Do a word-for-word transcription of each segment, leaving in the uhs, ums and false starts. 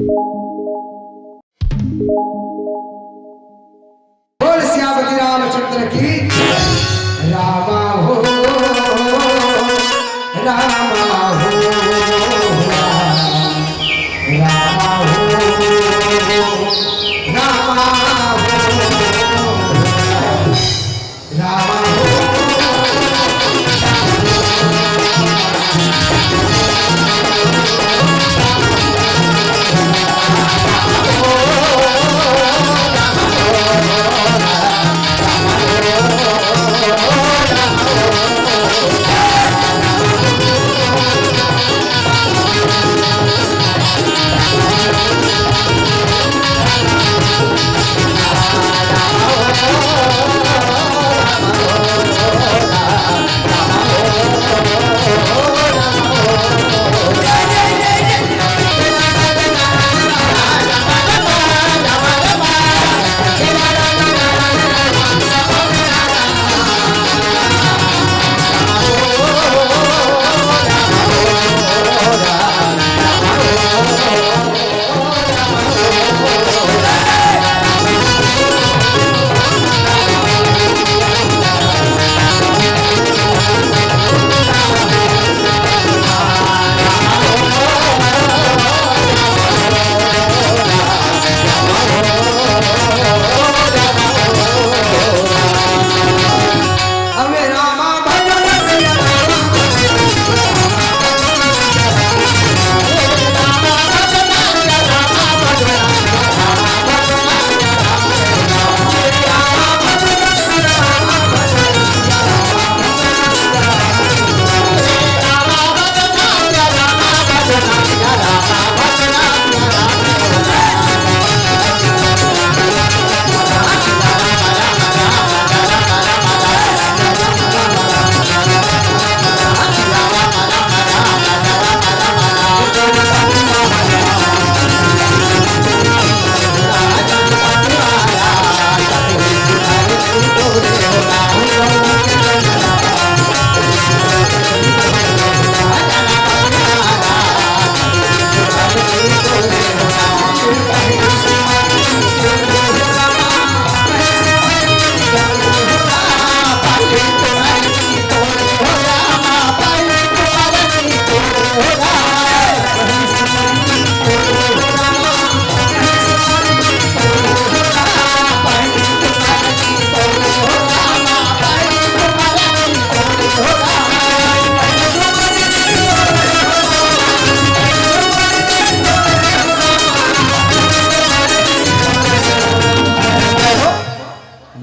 बोल सियापति रामचंद्र की। रामा हो, रामा हो, रामा हो, रामा हो।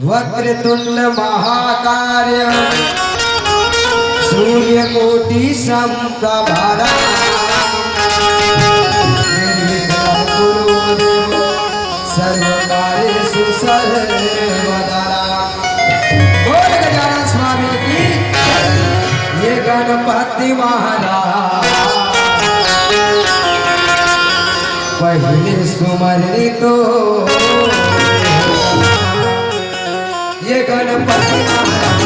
वक्रतुंड महाकाय सूर्यकोटि समप्रभा। निर्विघ्नं कुरु देव सर्वकार्येषु सर्वदा। बोल गजानन स्वामी की। ये गणपति महाराज पहिले सुमरनी तो। ये गणपति महाराज।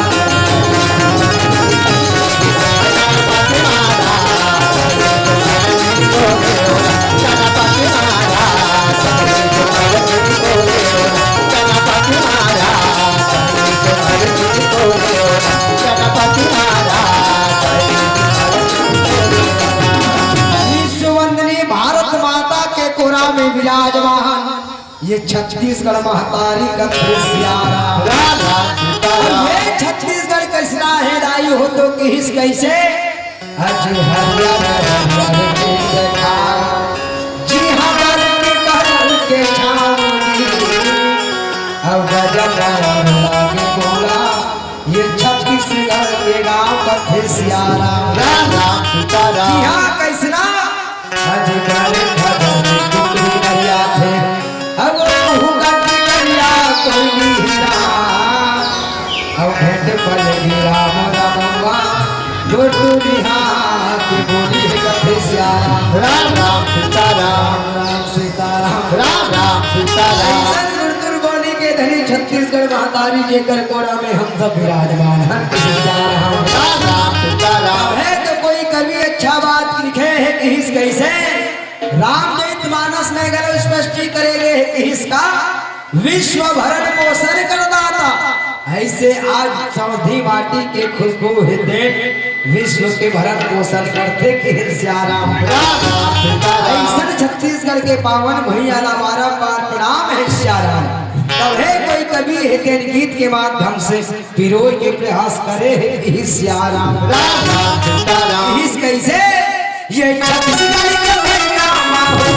विश्ववंदनी भारत माता के कोरा में विराजमान ये छत्तीसगढ़ महतारी कथे सियाराम। राम राम सीताराम। अब ये छत्तीसगढ़ कइसना हे दाई हो तो किहिस कइसे? अजी हरियर हरियर के देखा, जी हरियर के छाँव जी। अब गजब लागे बोला, ये छत्तीसगढ़ के गाँव कथे सियाराम। राम राम सीताराम। जी हाँ, कइसना? अजी करे भजन टुकड़ी नरिया थे, अब कहूँ गति करिया कोई नहीं हीरा। अब भेंट पलगी राम रमवा, गोटू निहार की बोली है कथे सियाराम। राम राम सीताराम। राम राम सीताराम। राम राम सीताराम। अइसन गुरतुर बोली के धनी छत्तीसगढ़ महतारी जेकर कोरा में हम सब विराजमान हन कथे सियाराम। राम राम सीताराम। अब है तो कोई कवि अच्छा बात लिखे हे किहिस कइसे? रामचरित मानस में घलो स्पष्टी करे गे हे कि इसका विश्व भरण पोषण करदाता। अइसे आज सौंधी माटी के खुशबू हे तेन विश्व के भरण पोषण करथे कि हे सियाराम। अइसन छत्तीसगढ़ के पावन भुइयां ला बारंबार प्रणाम हे सियाराम। तभे कोई कवि हे तेन गीत के माध्यम से पिरोय के प्रयास करे हे इही सियाराम। राम, राम, सीताराम। इहिस कइसे? ये छत्तीसगढ़ के भैया माँ हो।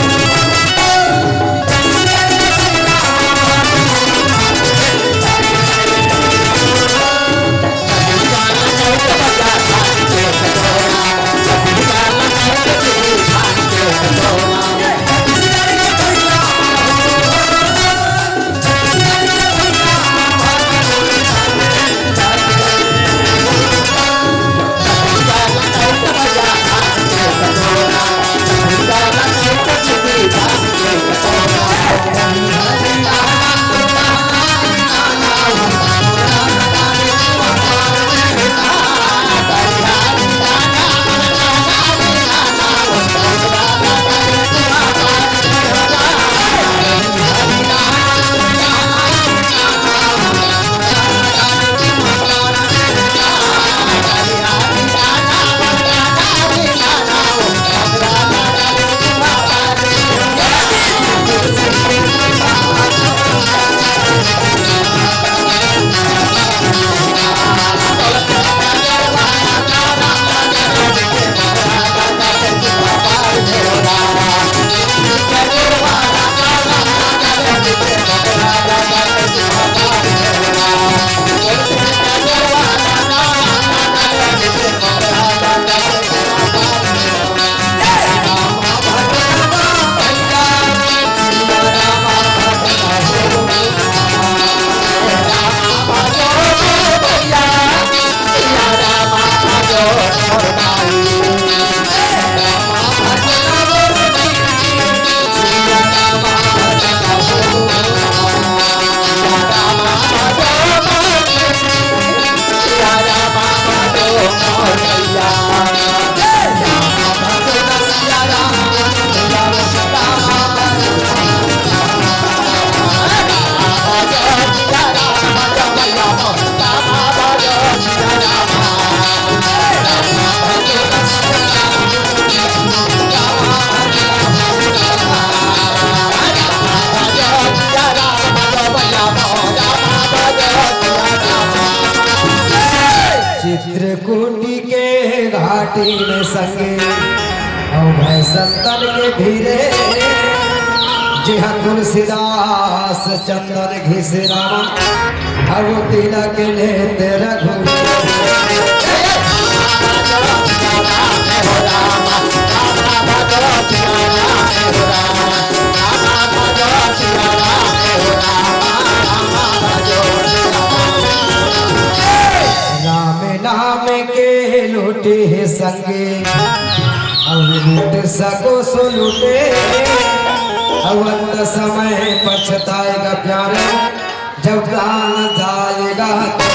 चित्रकूटी के घाटी में संगे अउ भय संतन के भीरे, जिहां तुलसीदास चंदन घिसे रामा, अउ तिलक लेत रघुवीर। राम नाम के लूटे हे संगे, अउ लूट सको सो लूटे, अउ अंत समय पछताएगा प्यारे, जब प्राण जाएगा तो।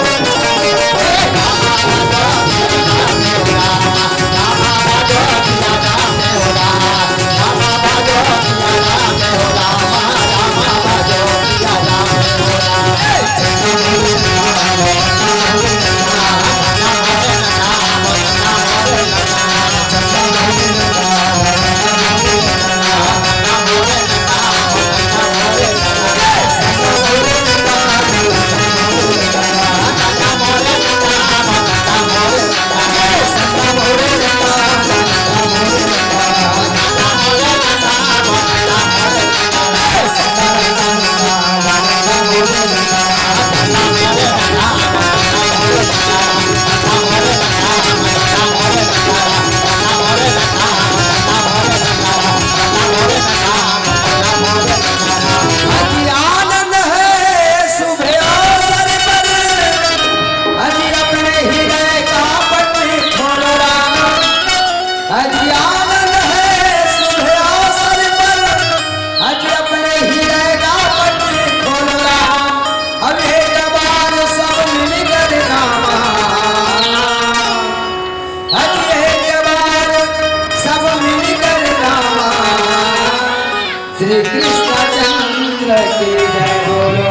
श्री कृष्णचंद्र की जय। बोलो,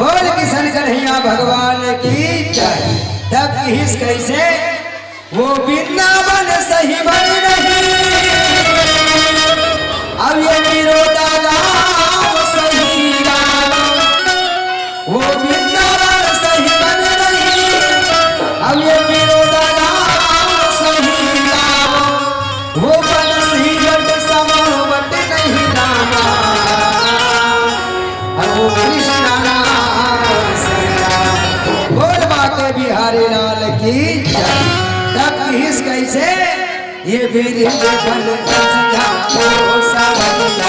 बोल किशन कन्हैया भगवान की जय। तब किहिस कैसे, वो वृंदावन सही बन नहीं, अब ये विरोधा गाँव सही गाँव। वो वृंदावन सही बन नहीं, अब ये विरोधा गाँव सही गाँव। वो बंसी बट समावट नहीं रामा, अब वो कृष्ण नाम सही राम। बोल बाके बिहारी लाल की जय। तब किहिस कैसे, ये वृंदावन बसिया ओ सावरिया।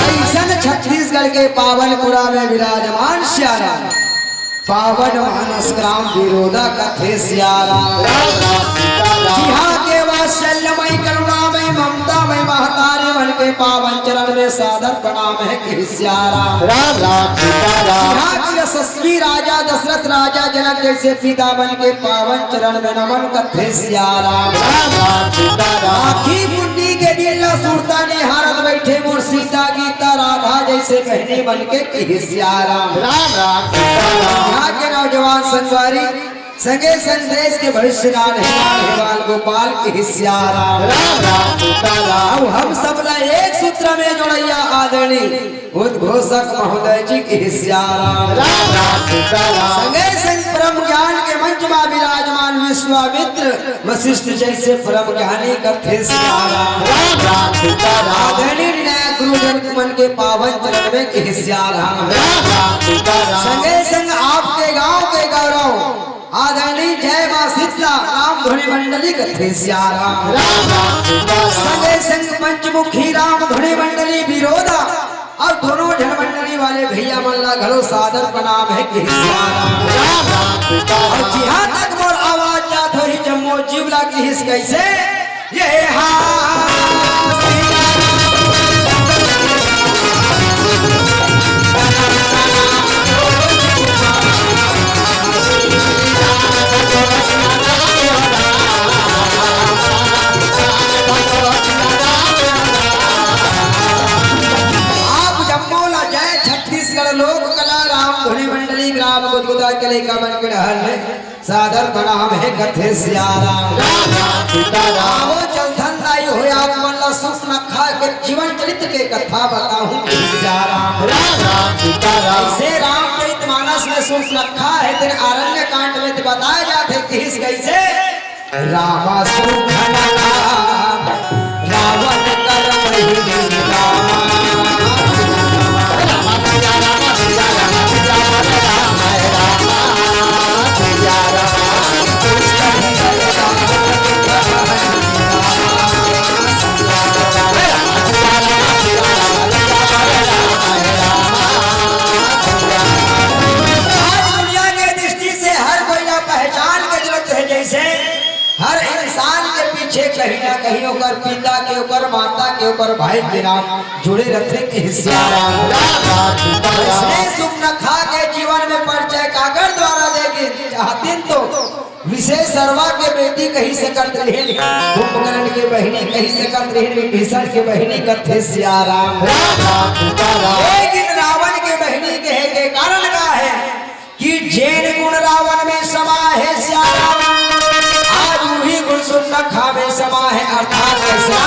अइसन छत्तीसगढ़ के पावन पुरा में विराजमान सियाराम, पावन मानस ग्राम विरोधा कथे सियाराम। जिहाँ के वात्सल्यमय करुणामय ममतामय महतारी मन के पावन चरण में सादर प्रणाम हे कि सियाराम। राम राम सीताराम। जिहाँ के यशस्वी राजा दशरथ राजा जनक जैसे पिता मन के पावन चरण में नमन कथे सियाराम। राम राम सीताराम। आँखी मुंडी के दिन ला सुरता निहारत बइठे मोर सीता गीता राधा जैसे बहनी मन के किहे सियाराम। राम राम सीताराम। यहाँ के नौजवान संगवारी संगे संग देश के भविष्य नान हे, नान हे बाल गोपाल किहे सियाराम। राम राम सीताराम। अब हम सब ला एक सूत्र में जोड़इया आदरणीय उद्घोषक महोदय जी किहे सियाराम। राम राम सीताराम। संगे संग परम ज्ञान के मंच मा विराजमान विश्वामित्र वशिष्ठ जैसे परम ज्ञानी कथे सियाराम। राम राम सीताराम। आदरणीय विनायक गुरुजन मन के पावन चरण में किहे सियाराम। राम राम सीताराम। संगे संग आपके गांव के गौरव आदरणीय जय माँ शीतला राम धुनी मंडली कथे सियाराम। राम राम सीताराम। संगे संग पंचमुखी राम धुनी मंडली विरोधा अउ दोनों झन मंडली वाले भइया मन ला घलो सादर प्रणाम हे किहे सियाराम। राम राम सीताराम। अउ जिहाँ तक मोर आवाज जात होही जम्मो जीव ला किहिस कैसे, ये हा आप जम्मो ला जय छत्तीसगढ़ लोक कला राम धुनी मंडली ग्राम गुदगुदा के लइका मन के डहर ले सादर प्रणाम हे कथे सियाराम। राम राम सीताराम। आवो जलधन दाई होय आप मन ला सूप नखा के जीवन चरित्र के कथा बताहूँ सियाराम। राम राम सीताराम। जैसे रामचरित मानस में सूप नखा हे तेन आरण्य कांड में तो बताए जाथे किहिस कैसे रामा सुखनका रावण कर महिनी रामा। आज दुनिया के दृष्टि से हर कोई ला पहचान के जरूरत हे, जैसे हर इंसान के पीछे कहीं ना कहीं ओकर पिता के, ओकर माता के, ओकर भाई के नाम जुड़े रथे किहे सियाराम। राम राम सीताराम। इसने सुख नखा के जीवन में परिचय काकर द्वारा देगी? कहतिन तो विशेष सरवा के बेटी कहि सकत रहिन, कुंभकर्ण के बहिनी कहि सकत रहिन, विभीषण के बहिनी कथे सिया राम। राम राम सीता राम। लेकिन रावण के बहिनी कहे के कारण का हे कि जेन गुण रावण में समा हे सिया राम, आज उही गुण सुपनखा में समा हे। अर्थात कइसे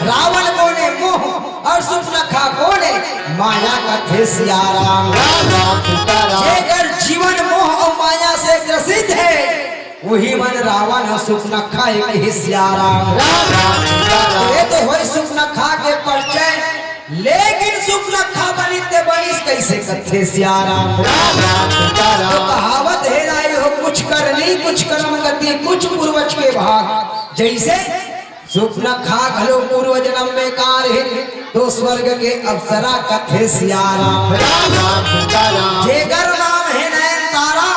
रावण कोने मोह अउ सुपनखा कोने माया कथे सिया राम। राम राम सीता राम। जेकर जीवन मोह अउ माया से ग्रसित हे, उही मन रावण अउ सुपनखा एक ही सिया राम। राम राम सीता राम। ये तो होय सुपनखा के परिचय, लेकिन सुपनखा बनिस ते बनिस कइसे कथे सिया राम। राम राम सीता राम। तो कहावत हे दाई हो, कुछ करनी कुछ करम गति, कुछ पूर्वज के भाग। जइसे सुपनखा घलो पूर्व जनम में का रहिन, तो स्वर्ग के अप्सरा कथे सिया राम। राम राम सीता राम। जेकर नाम हे नयनतारा,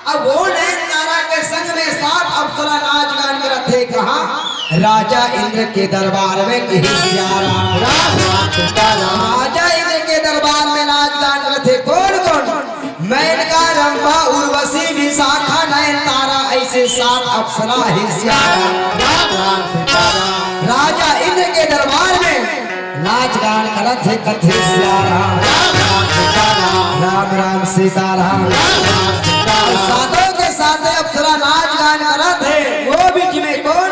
अब वो नयनतारा के संग में सात अप्सरा नाच गान करत हे। कहाँ? राजा इंद्र के दरबार में कहे सिया राम। राम राम सीता राम। राजा इंद्र के दरबार में नाच गान करत हे। कोन कोन? मेनका, रंभा, उर्वशी, विशाखा, नयनतारा, अइसे सात अप्सरा हे सिया राम। राम राम सीता राम। राजा इंद्र के दरबार में नाच गान करत हे कथे सिया राम। राम राम सीता राम। राम राम सीता राम। राम राम सीता राम। सातों के सातों अप्सरा नाच गान करत हे। वो बीच में कोन?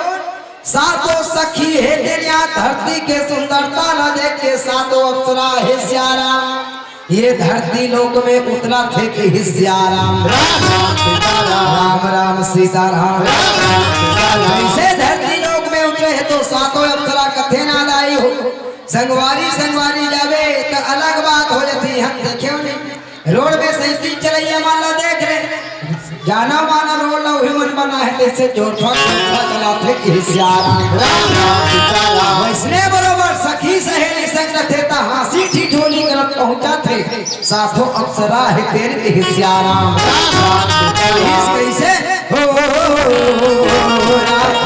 सातों सखी हे तेन या धरती के सुंदरता ला देख के सातों अप्सरा हे सिया राम। ये धरती लोक में उतरत हे कहे सिया राम। राम राम सीता राम। राम राम सीता राम। राम राम सीता राम। जइसे धरती लोक में उतरे हे तो सातों अप्सरा कथे ना दाई हो। संगवारी संगवारी जाबे त अलग बात हो जाथे। हम देखे हो नहीं, रोड में साइकिल चलइया मन ला देख ले, जाना माना रोड ला उही मन बना हे, तइसे जोरथवा जोरथवा चलाथे कहे सिया राम। राम राम सीता राम। वइसने बरोबर सखी सहेली संग रथे त हाँसी ठिठोली करत पहुँचाथे। सातों अप्सरा हे तेन कहे सिया राम। राम राम सीता राम। कइसे? हो, हो, हो, हो, हो, हो, राम।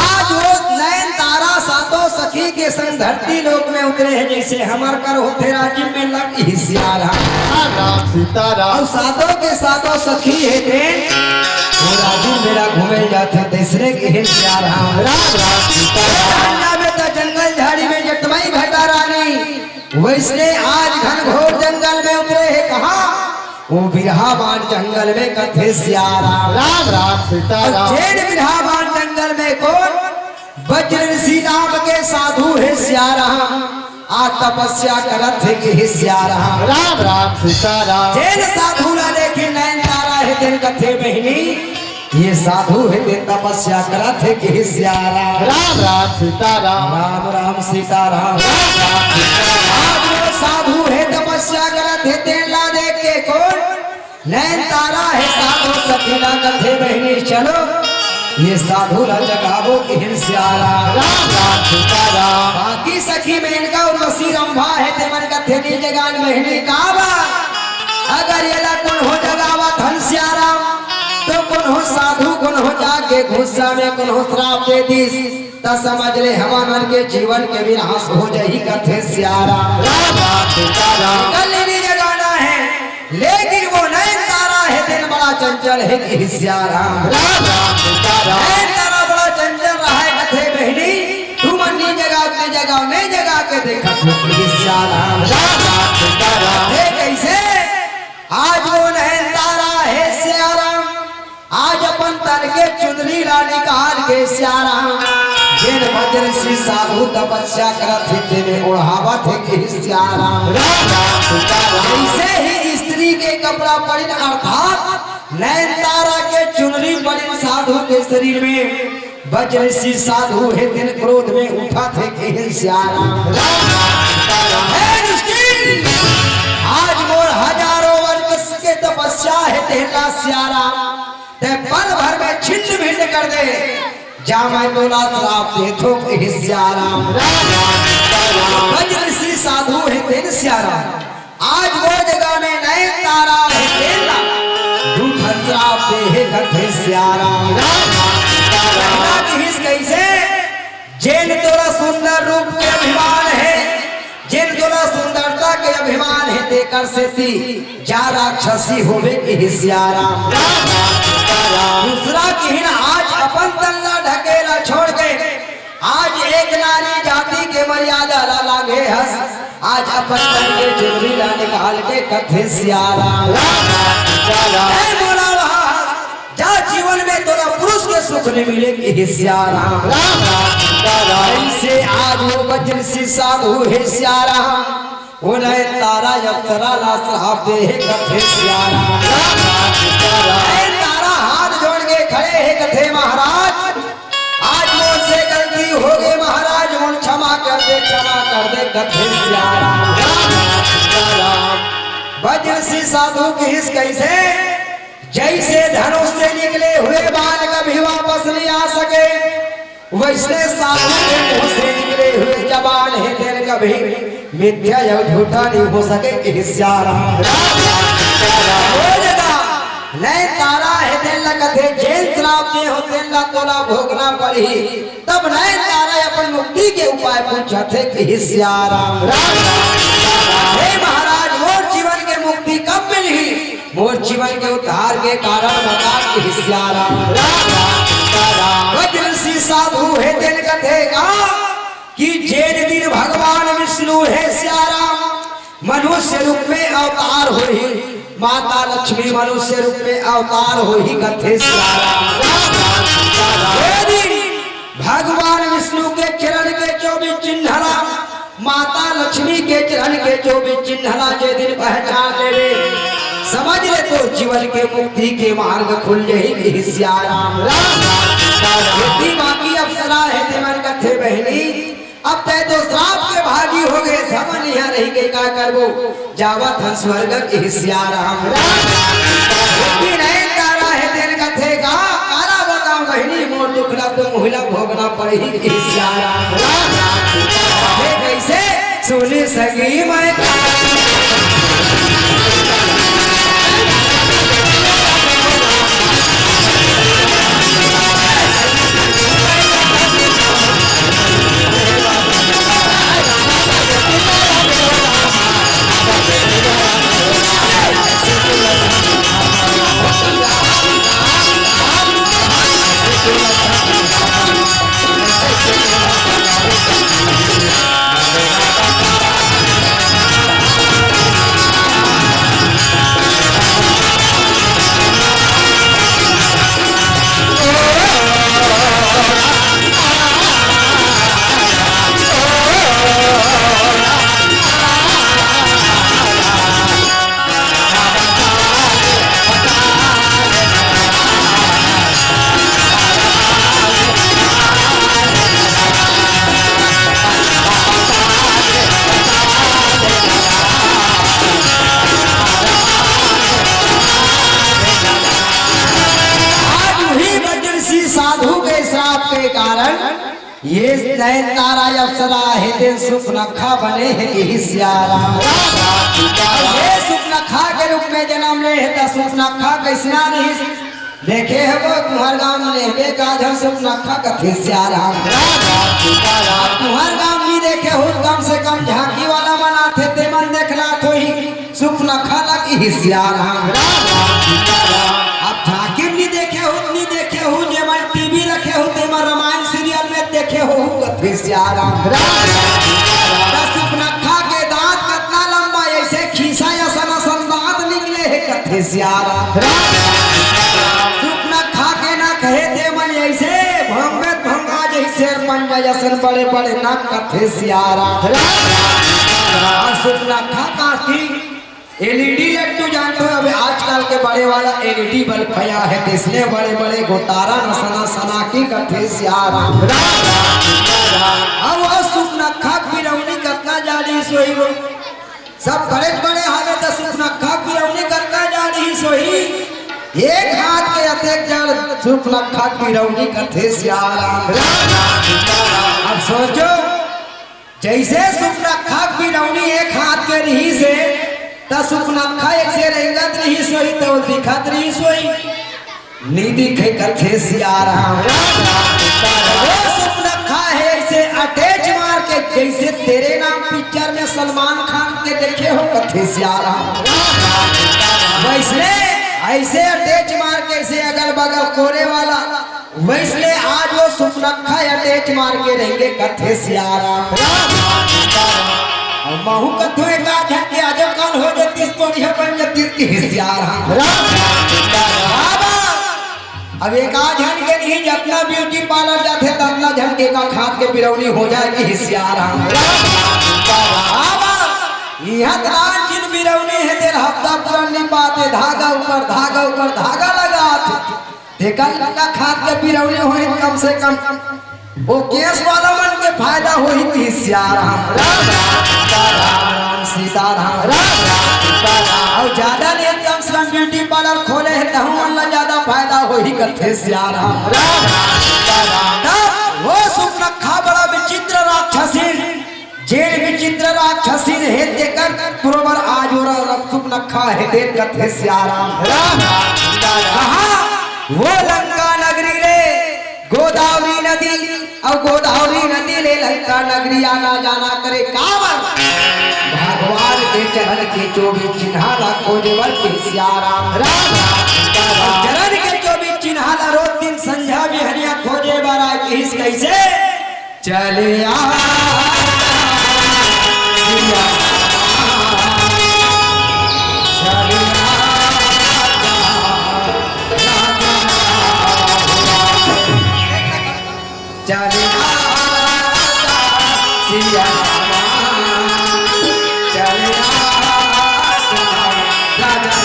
आज वो नयन तारा सातों सखी के संग धरती लोक में उतरे हे, जइसे हमर कर होथे राजिम में लग ही सिया राम। राम राम सीता राम। अउ सातों के सातों सखी हे तेन, वो राजिम मेला घूमे जाथे, तइसने कहे सिया राम। राम राम सीता राम। जंगल झाड़ी में जटमई घटा रानी, वइसने आज घनघोर जंगल में उतरे हे कहाँ? वो बिरहा बान जंगल में कथे सिया राम। राम राम सीता राम। जेन बिरहा बान जंगल में कोन? वज्र ऋषि नाम के साधु हे सिया राम। आ तपस्या करत हे कहे सिया राम। राम राम सीता राम। जेन साधु ला देखिन नयन तारा हे तेन कथे बहिनी, ये साधु हे तेन तपस्या करत हे कहे सिया राम। राम राम सीता राम। राम राम सीता राम। राम राम सीता राम। आज वो साधु हे तपस्या करत हे तेन ला देख के कोन? नयन तारा हे साधु सखी ला कथे बहिनी चलो। ये साधु ला जगाबो किहिन सियाराम। राम राम सीताराम। बाकी सखी मेनका उर्वशी रंभा हे, तेमन कथे नी जगान बहिनी काबर। अगर एला कोनो जगावत हन सियाराम, तो कोनो साधु कोनो जाके गुस्सा में कोनो श्राप दे दिस, त समझ ले हमन के जीवन के विनाश हो जाही कथे सियाराम। राम राम सीताराम। कल नी जगाना हे। लेकिन वो नैन तारा हे तेन बड़ा चंचल हे किहिस सियाराम। राम राम सीताराम। नैन तारा बड़ा चंचल रहा हे कथे बहिनी, तुमन नी जगाव, नी जगाव, मैं जगा के देखत हों किहिस सियाराम। राम राम सीताराम। हे कइसे? आज वो नैन तारा हे सियाराम, आज अपन तन के चुनरी ला निकाल के सियाराम, जेन बजरसी साधु तपस्या करत हे तेने ओढ़ावत हे किहिस सियाराम। राम राम सीताराम। जइसे ही स्त्री के कपड़ा पड़िन अर्थात नैन तारा के चुनरी पड़िन साधु के शरीर में, बजरसी साधु हे तेन क्रोध में उठत हे किहिन सियाराम। राम राम सीताराम। हे दुष्टी, आज मोर हजारों वर्ष के तपस्या हे तेला सियाराम, तैं पल भर में छिन्न भिन्न कर दे, जा मैं तोला श्राप देथों किहिस सियाराम। राम राम सीताराम। बजरसी साधु हे तेन सियाराम, आज वो जगह में नैन तारा हे तेला दू ठन श्राप दे हे कथे सियाराम। राम राम सीताराम। पहला किहिस कइसे? जेन तोला सुंदर रूप के अभिमान हे, जेन तोला सुंदरता के अभिमान हे, तेकर सेती जा राक्षसी होबे किहिस सियाराम। राम राम सीताराम। दूसरा किहिन आज अपन तन ला ढकेला छोड़ के, आज एक नारी जाति के मर्यादा ला लांघे हस, आज अपन तन के चुनरी ला निकाल के कथे सियाराम। राम राम सीताराम। ए बोला वहाँ जा जीवन में तोला पुरुष के सुख नी मिले किहिस सियाराम। राम राम सीताराम। अइसे आज वो बजरसी साधु हे सियाराम, वो नैन तारा अप्सरा ला श्राप दे हे कथे सियाराम। राम राम सीताराम। नैन तारा हाथ जोड़ के खड़े हे कथे महाराज, आज मोर से गलती होगे महाराज, मोर क्षमा कर दे, क्षमा कर दे कथे सियाराम। राम राम सीताराम। बजरसी साधु किहिस कइसे? जइसे धनुष से निकले हुए बाण कभी वापस नहीं आ सके, वइसने साधु के मुंह से निकले हुए जबान हे तेन कभी मिथ्या या झूठा नहीं हो सके किहिस सियाराम। वो जगह नैन तारा हे तेन ला कथे जेन श्राप दे हों तेन ला तोला भोगना पड़ही। तब नैन तारा अपन मुक्ति के उपाय पूछत हे किहिस सियाराम। राम राम सीताराम। हे महाराज, मोर जीवन के मुक्ति कब मिलही? मोर जीवन के उद्धार के कारण बता किहिस सियाराम। राम राम सीताराम। बजरसी साधु हे तेन कथे का कि जेन दिन भगवान विष्णु हे सियाराम, मनुष्य रूप में अवतार होही, माता लक्ष्मी मनुष्य रूप में अवतार होही कथे सियाराम। राम राम सीताराम। हे दिन भगवान विष्णु के चरण के चौबीस चिन्ह ला, माता लक्ष्मी के चरण के चौबीस चिन्ह ला जे दिन पहचान लेबे, समझ ले तोर जीवन के मुक्ति के मार्ग खुल जाही किहिस सियाराम। राम राम सीताराम। बाकी अप्सरा हे तेमन कथे बहिनी, अब तैं तो श्राप के भागी होगे, हमन इहाँ रहि के का करबो, जावत हन स्वर्ग किहिस सियाराम। राम राम सीताराम। नैन तारा हे तेन कथे का, काला बताऊं बहिनी मोर दुख ला तो मोहिला भोगना पड़ही किहिस सियाराम। राम राम सीताराम। हे कइसे? सुनी सगी मैं ये नैन तारा अप्सरा हे, तेन सुपनखा बने हे, किहिस सियाराम। ये सुपनखा के रूप में जनम ले हे, त सुपनखा कइसना रिहिस? देखे हवो तुंहर गांव में, एक आध झन सुपनखा कथे सियाराम। तुंहर गांव नइ देखे हो, कम से कम झांकी वाला मन आथे, ते मन देखलात होही। सुपनखा ल किहिस सियाराम। अब झांकी नइ देखे हो, नइ देखे हो, जेमन टीवी रखे हो, तेमन रामायण सीरियल में देखे हो, कथे सियाराम। त सुपनखा के दांत कतना लंबा, अइसे खीसा असन असन दांत निकले हे, कथे सियाराम। सुपनखा के नख हे, तेमन अइसे भंगत भंगा जइसे शेर पंजा असन बड़े बड़े नख, कथे सियाराम। अउ सुपनखा काकी एलईडी लट्टू जानथो, अब आजकल के बड़े वाला एलईडी बल्ब आय हे, तइसने बड़े बड़े गोटारा नसना सना के, कथे सियाराम। अब वो सुपनखा के बिरौनी कतना जाड़ी सोही वो। सब बड़े बड़े हावे त सुपनखा के बिरौनी कतना जाड़ी सोही। एक हाथ के अतेक जाड़ सुपनखा के बिरौनी, कथे सियाराम। अब सोचो, जइसे सुपनखा के बिरौनी एक हाथ के रिहिस हे, त सुपनखा अइसे रेंगत रिहिस होही, त वो दिखत रिहिस होही। नइ दिखे, कथे सियाराम। वो सुपनखा हे, अइसे अटैच मार के, जइसे तेरे नाम पिक्चर में सलमान खान के देखे हो, कथे सियाराम। वइसने, अइसे अटैच मार के, अइसे अगल बगल कोरे वाला, वइसने आज वो सुपनखा अटैच मार के रेंगे, कथे सियाराम। अउ महूं कथों एक आध झन के आजो काल हो जतिस, कोरिया बन जतिस, किहिस सियाराम। बाबा, अब एक आध झन के नहीं, जतना ब्यूटी पार्लर जाथे, ततना झन के का खात के बिरौनी हो जाय, किहिस सियाराम। बाबा, इहां त नानचुन बिरौनी हे, तेला हफ्ता पूरा नइ पाते, धागा ऊपर धागा ऊपर धागा लगात। तेकर लगा खात के बिरौनी होही, कम से कम वो केस वाला मन के फायदा होही, किहिस सियाराम। राम राम सीताराम। राम राम सीताराम। अउ जादा नइ, कम से कम ब्यूटी पार्लर खोले हे, तहू मन ला जादा फायदा होही, कथे सियाराम। राम राम सीताराम। तब वो सुपनखा बड़ा विचित्र राक्षसी, जेन विचित्र राक्षसी हे, तेकर बरोबर आज वो सुपनखा हे, तेन कथे सियाराम। राम राम सीताराम। कहाँ वो लंका नगरी ले गोदावरी नदी, अउ गोदावरी नदी ले लंका नगरी आना जाना करे, काबर? भगवान के चरण के चोबीस चिन्हा ला खोजे बर, किहिस सियाराम। राम राम सीताराम। चरण के चोबीस चिन्हा ला रोज दिन संझा बिहनिया खोजे बर आय, किहिस कइसे? चले आ सिया, चले आ राजा, चले आ सिया, चले आ राजा।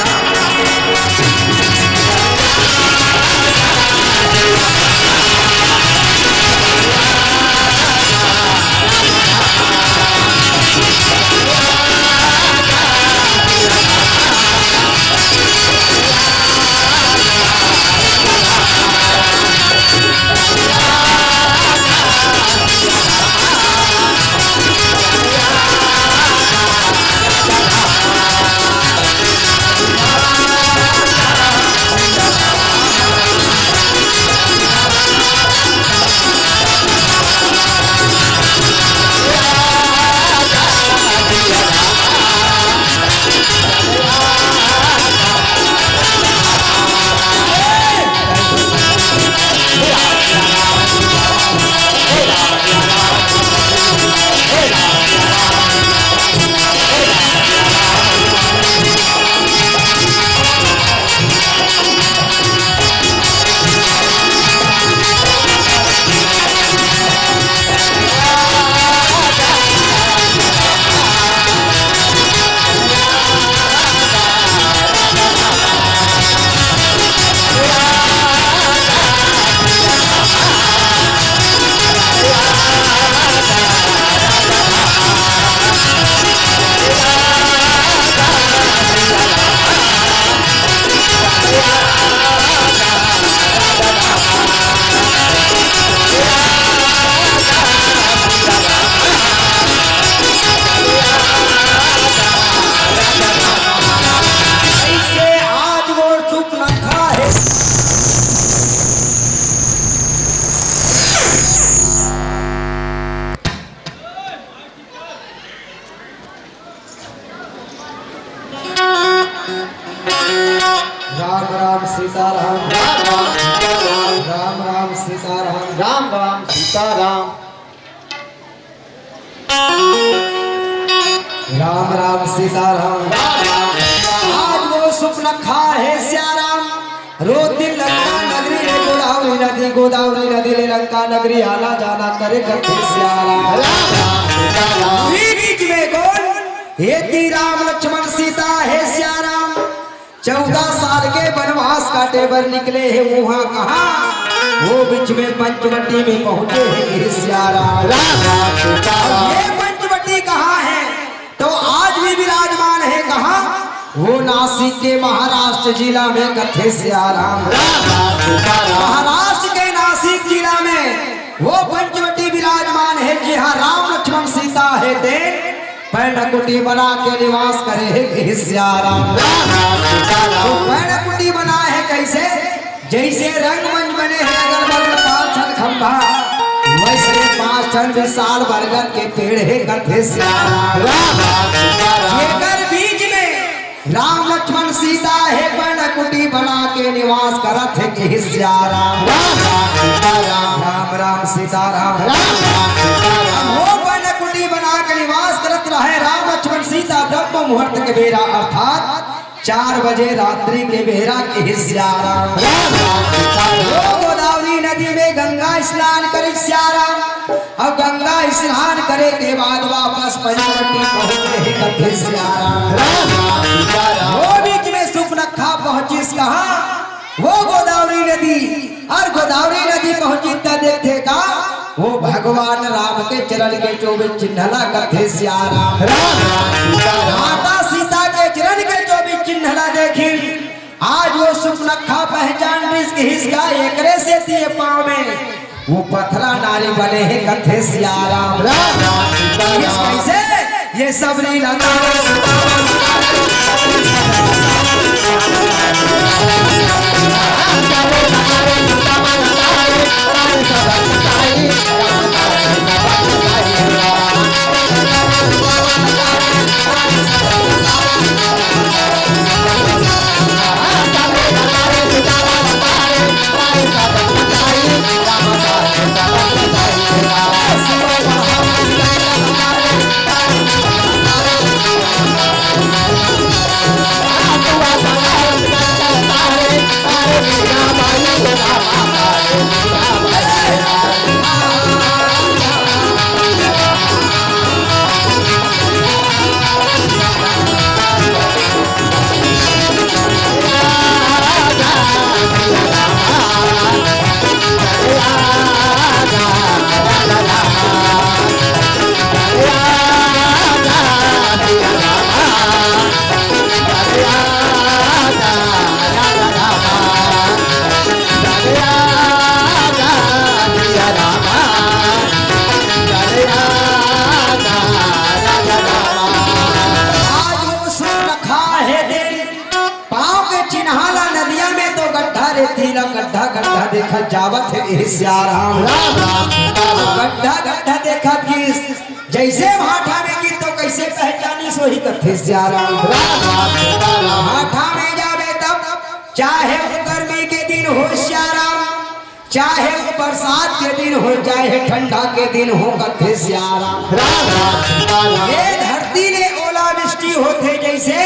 राम। राम राम सीताराम। आज वो सुपनखा हे सियाराम, रोज दिन लंका नगरी ले गोदावरी नदी, गोदावरी नदी ले लंका नगरी आना जाना करे कथे सियाराम। राम राम सीताराम। बीच में कौन? ये ती राम लक्ष्मण सीता हे सियाराम। चौदह साल के बनवास काटे बर निकले हे, उहाँ कहाँ? वो बीच में पंचवटी में पहुँचे हे, हे सियाराम। राम राम सीताराम। ये पंचवटी कहाँ हे? तो आज भी विराजमान हे कहाँ? वो नासिक के महाराष्ट्र जिला में कथे सियाराम। राम राम सीताराम। महाराष्ट्र के नासिक जिला में वो पंचवटी विराजमान हे, जिहाँ राम लक्ष्मण सीता हे तेन पैनकुटी बना के निवास करे हे, हे सियाराम। राम राम सीताराम। तो पैनकुटी बना हे कइसे? जइसे रंगमंच बने हे, अगल बगल पाँच छन खंभा, वइसने पाँच छन विशाल बरगद के पेड़ हे कथे सियाराम। राम राम सीताराम। जेकर बीच में राम लक्ष्मण सीता हे पैनकुटी बना के निवास करत हे, कहे सियाराम। राम राम सीताराम। राम राम सीताराम। राम राम सीताराम। हो पैनकुटी बना के निवास करत रहे राम लक्ष्मण सीता ब्रह्म मुहूर्त के बेरा अर्थात चार बजे रात्रि के बेरा, कहे सियाराम। राम राम सीताराम। हो गोदावरी नदी में गंगा स्नान करे सियाराम। अब गंगा स्नान करे के बाद वापस पंचवटी पहुंचे हे कथे सियाराम। राम राम सीताराम। वो बीच में सुपनखा पहुंचिस कहाँ? वो गोदावरी नदी। अउ गोदावरी नदी पहुंचिस त देखथे का, वो भगवान राम के चरण के चौबीस चिन्ह ला कथे सियाराम। राम राम सीताराम। माता सीता के चरण के चौबीस चिन्ह ला देखिन। आज वो सुपनखा पहचान दिस, कहिस का एकरे सेती ये पाँव में वो पथरा नारी बने हे कथे सियाराम। राम राम सीताराम। कइसे? ये सबरी लता आज वो सुपनखा हे दिन, पाँव के चिन्हा ला नदिया में तो गड्ढा रेती ला गड्ढा गड्ढा देखत जावत हे, ए सियाराम। राम राम सीताराम। गड्ढा गड्ढा देखत गिस, जइसे भाठा में गिस तो कइसे पहचानिस, वही कथे सियाराम। राम राम सीताराम। भाठा में जाबे तब चाहे वो गर्मी के दिन हो सियाराम, चाहे वो बरसात के दिन हो, चाहे ठंडा के दिन हो, कथे सियाराम। राम राम सीताराम। ये धरती ले ओलावृष्टि होथे जइसे,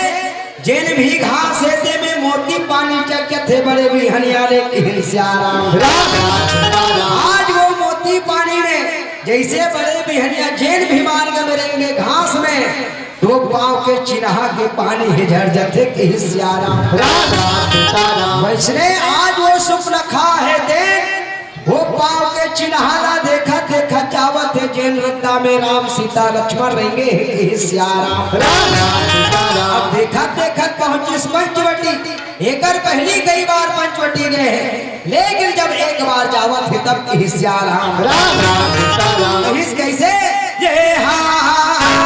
जेन भी घास हे ते में मोती पानी चमकथे बड़े बिहनिया ले, कहे सियाराम। राम राम सीताराम। आज वो मोती पानी में जइसे बड़े बिहनिया जेन भी मार्ग में रेंगे घास में, तो पाँव के चिन्हा के पानी हे झर जथे, कहे सियाराम। राम राम सीताराम। वइसने आज वो सुपनखा हे दिन, वो पाँव के चिन्हा ला देखत देखत जावत हे, जेन रद्दा में राम सीता लक्ष्मण रेंगे हे, कहे सियाराम। राम राम सीताराम। अब देखत देखत पहुंचिस पंचवटी, एकर पहिली कई बार पंचवटी गे हे, लेकिन जब एक बार जावत हे तब कहे सियाराम। राम राम सीताराम। कहिस कइसे? ये हा, हा, हा, हा,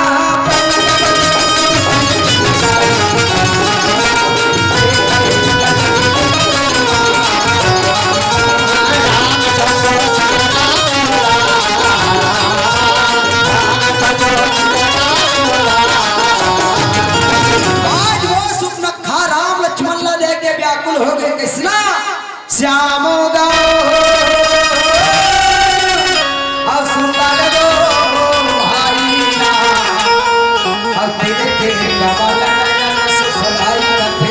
आज वो सुपनखा राम लक्ष्मण ला देख के व्याकुल हो गे, कइसना? श्याम गाओ।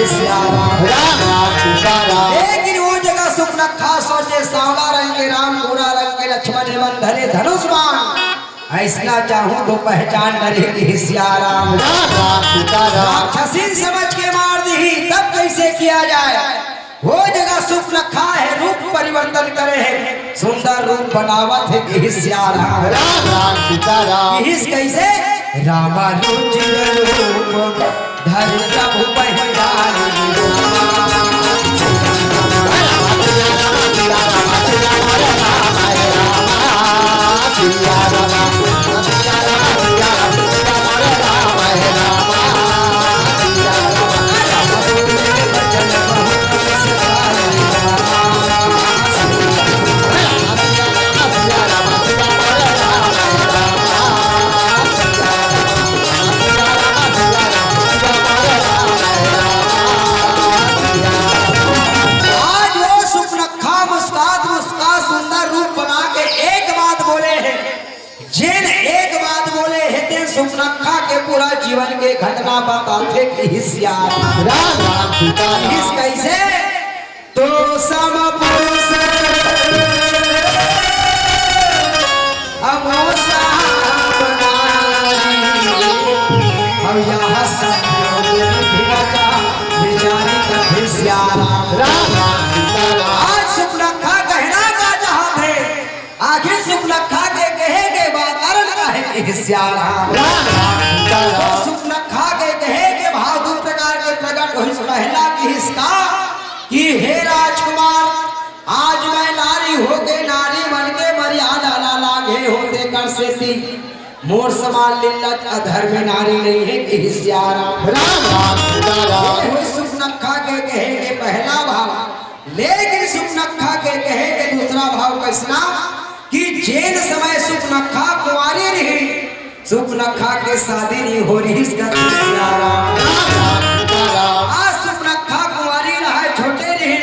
सिया राम। राम राम सीता राम। लेकिन वो जगह सुपनखा सोचे, सांवला रंग के राम, गोरा रंग के लक्ष्मण, एमन धरे धनुष बाण। अइसना चाहूं तो पहचान डरे किहिस सिया राम। राम राम सीता राम। राक्षसी समझ के मार दिही, तब कइसे किया जाय? वो जगह सुपनखा हे, रूप परिवर्तन करे हे, सुंदर रूप बनावत हे किहिस सिया राम। राम राम सीता राम। किहिस कइसे? रामा रुचिर रूप धरि प्रभु पहिचारि। आज वो सुपनखा मुस्कात मुस्कात सुंदर रूप बना के एक बात बोले हे, जेन एक बात बोले हे, तेन सुपनखा के पूरा जीवन के घटना बताथे किहिस सिया राम। राम राम सीता राम। किहिस कइसे? तो सम पुरुष अमो सम नारी। अब यह संयोग विधि रचा, विचारी कथे सिया राम। राम राम सीता राम। आज सुपनखा कहना का चाहत हे? आखिर सुपनखा के कहे के बा कारण का हे किहिस सिया राम। राम राम सीता राम। सुपनखा के कहे के भाव दू प्रकार के प्रकट होइस। पहला किहिस का कि हे राजकुमार, आज मैं नारी होके नारी मन के मर्यादा ला लांघे हों, तेकर सेती मोर समान निर्लज अधर्मी नारी नइ हे किहिस सिया राम। राम राम सीता राम। ये होइस सुपनखा के कहे के पहला भाव। लेकिन सुपनखा के कहे के दूसरा भाव कइसना कि जेन समय सुपनखा कुंवारी रही, सुपनखा के शादी नइ हो रिहिस कथे सिया राम। राम राम सीता राम। आज सुपनखा कुंवारी रहय, छोटे रही,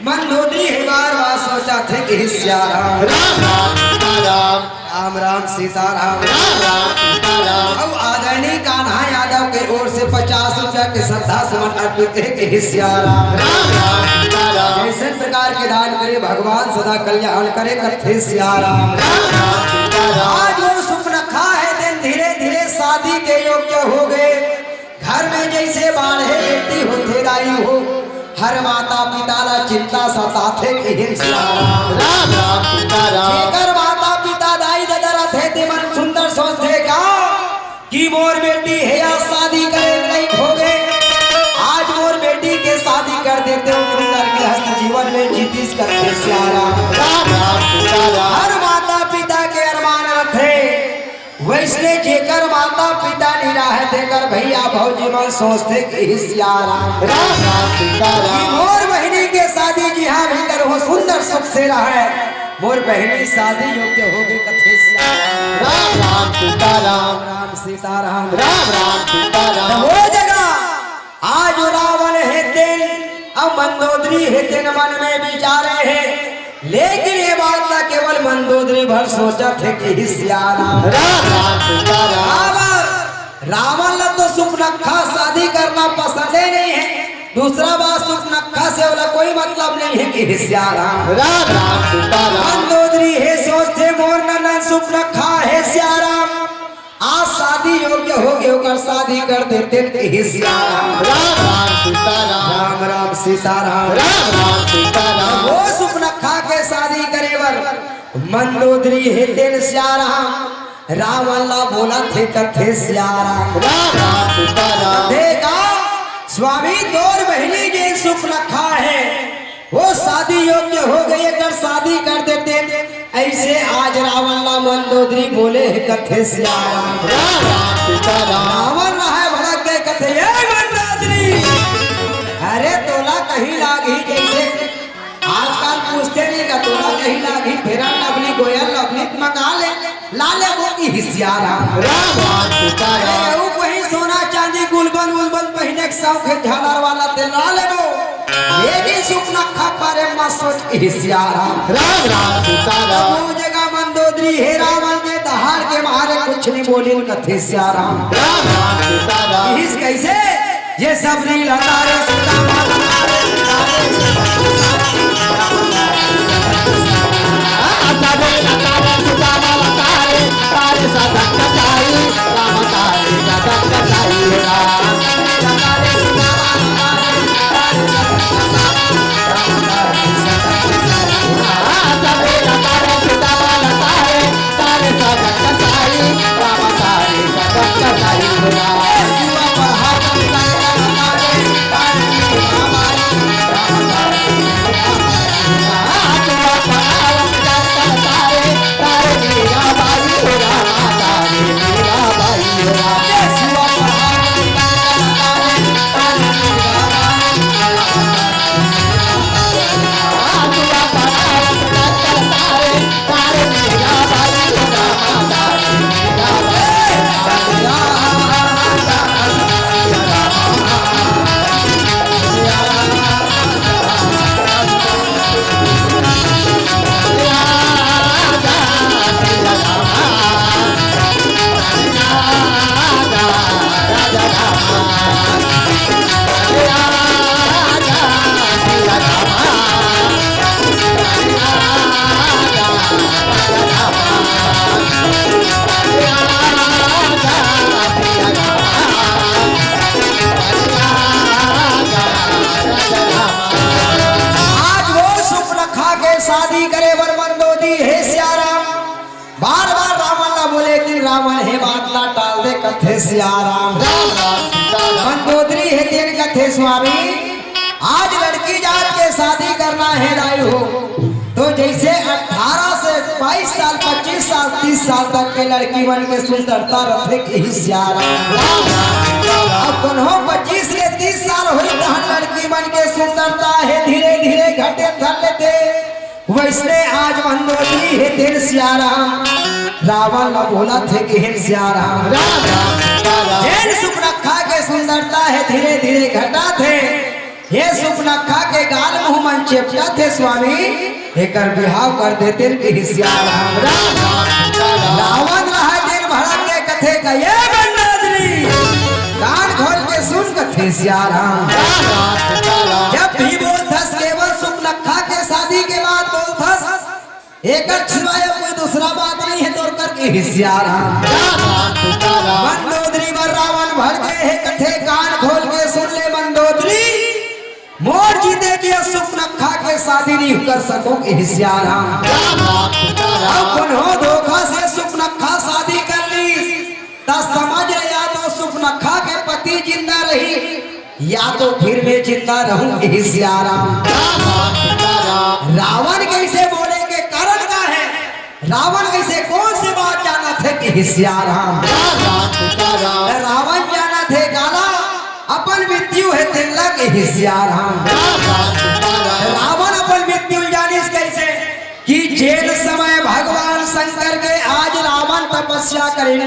मंदोदरी हे बार बार सोचथे किहिस सिया राम। राम राम सीता राम। राम राम सीता राम। राम राम सीता राम। अउ आदरणीय कान्हा यादव के ओर से पचास रुपया के श्रद्धा सुमन अर्पित हे किहिस सिया राम। राम राम सीता राम। जइसन प्रकार के दान करे भगवान सदा कल्याण करे कथे सिया राम। राम राम सीता राम। आज वो सुपनखा हे तेन धीरे धीरे शादी के योग्य होगे। घर में जइसे बाढ़े बेटी होथे दाई हो, हर माता पिता ला चिंता सताथे किहिस सिया राम। राम राम सीता राम। जेकर माता पिता दाई ददा रथे तेमन सुंदर सोचथे का कि मोर बेटी हे या शादी करे के लायक होगे, आज मोर बेटी के शादी कर देतेंव, सुंदर गृहस्थ जीवन में जीतिस कथे सिया राम। राम राम सीता राम। हर माता पिता के अरमान रथे। वइसने जेकर माता पिता नइ रहय, तेकर भइया भौजी मन सोचथे किहिस सिया राम। राम राम सीता राम। कि मोर बहिनी के शादी जिहां भी करहूं, सुंदर सुख से रहय, मोर बहिनी शादी योग्य होगे कथे सिया राम। राम राम सीता राम। राम राम सीता राम। राम राम सीता राम। वो जगह आज रावण हे तेन अउ मंदोदरी हे तेन मन में विचारे हे, लेकिन ये बात ला केवल मंदोदरी भर सोचथे किहिस सिया राम। राम राम सीता राम। रावण, रावण ला तो सुपनखा शादी करना पसंदे नइ हे, दूसरा बात सुपनखा से ओला कोई मतलब नइ हे किहिस सिया राम। राम राम सीता राम। मंदोदरी हे सोचथे मोर ननद सुपनखा हे सिया राम। आज शादी योग्य होगे, ओकर शादी कर देतेंव किहिस सिया राम। राम राम सीता राम। राम राम सीता राम। राम राम सीता राम। वो सुपनखा के शादी करे बर मंदोदरी हे तेन सिया राम रावण ला बोलथे कथे सिया राम। राम राम सीता राम। कथे का स्वामी तोर बहिनी जेन सुपनखा हे वो शादी योग्य होगे, एकर शादी कर देतेंव। अइसे आज रावण ला मंदोदरी बोले हे कथे सिया राम। राम राम सीता राम। रावण रहय भड़क गे कथे, ए मंदोदरी, अरे तोला कहीं लागही जइसे आजकल पूछथे नइ का, तोला कहीं लागही Fair and Lovely, Goel Lovely मंगा ले। ला लेबो किहिस सिया राम। राम राम सीता राम। अरे, अउ कहीं सोना चांदी गुलबन उलबन पहिने के शौक हे झालर वाला ते ला लेबो। लेकिन सुपनखा बारे म सोच किहिस सिया राम। राम राम सीता राम। वो जगह मंदोदरी हे रावण के दहाड़ के मारे कुछ नइ बोलिन कथे सिया राम। राम राम सीता राम। किहिस कइसे? ये सबरी लतारे सुदामा लतारे, तारे सुदामा लतारे, तारे सुदामा लतारे, तारे सदन कटाई, राम तारे सदन कटाई, राम। आज वो सुपनखा के शादी करे बर मंदोदरी हे सियाराम। बार बार रावण ला बोले, दिन रावण हे बात ला टाल दे, कथे सियाराम। मंदोदरी हे तेन कथे स्वामी, आज लड़की जात के शादी करना हे दाई हो, तो जैसे अठारह से बाईस साल, पच्चीस साल, तीस साल तक के लड़की मन के सुंदरता रथे कि सियाराम। अब कोनो पच्चीस ले तीस साल होई तहन लड़की मन के सुंदरता हे धीरे धीरे घटे धर लेथे। वैसने आज मंदोदरी हे तेन सियाराम, रावण ला बोलथे कि हे सियाराम। तेन सुपनखा के सुंदरता हे धीरे धीरे घटत हे। हे सुपनखा के गाल मुंह मन चेपटत हे स्वामी, एकर बिहाव कर देतेन कि सियाराम। रावण रहा तेन भड़क के कथे का, ये मंदोदरी, कान खोल के सुन कथे सियाराम। जब भी बोलथस केवल सुपनखा के शादी के बात बोलथस, एकर सिवाय कोई दूसरा बात नहीं हे तोर कर कि सियाराम। मंदोदरी बर रावण भड़के हे कथे, कान खोल के सुन ले मंदोदरी, मोर जीते जी सुपनखा के शादी नहीं कर सकों कि सियाराम। अब कोनो धोखा से सुपनखा शादी कर ली, त समझ ले या तो सुपनखा के पति जिंदा रही, या तो फिर मैं जिंदा रहूं कि सियाराम। रावण कैसे बोले के कारण का हे? रावण कैसे कौन से बात जानथे कि सियाराम? रावण जानथे काला, अपन मृत्यु हे तेला कि सियाराम। रावण अपन मृत्यु जानिस कैसे? कि जेन समय भगवान शंकर के आज रावण तपस्या करे,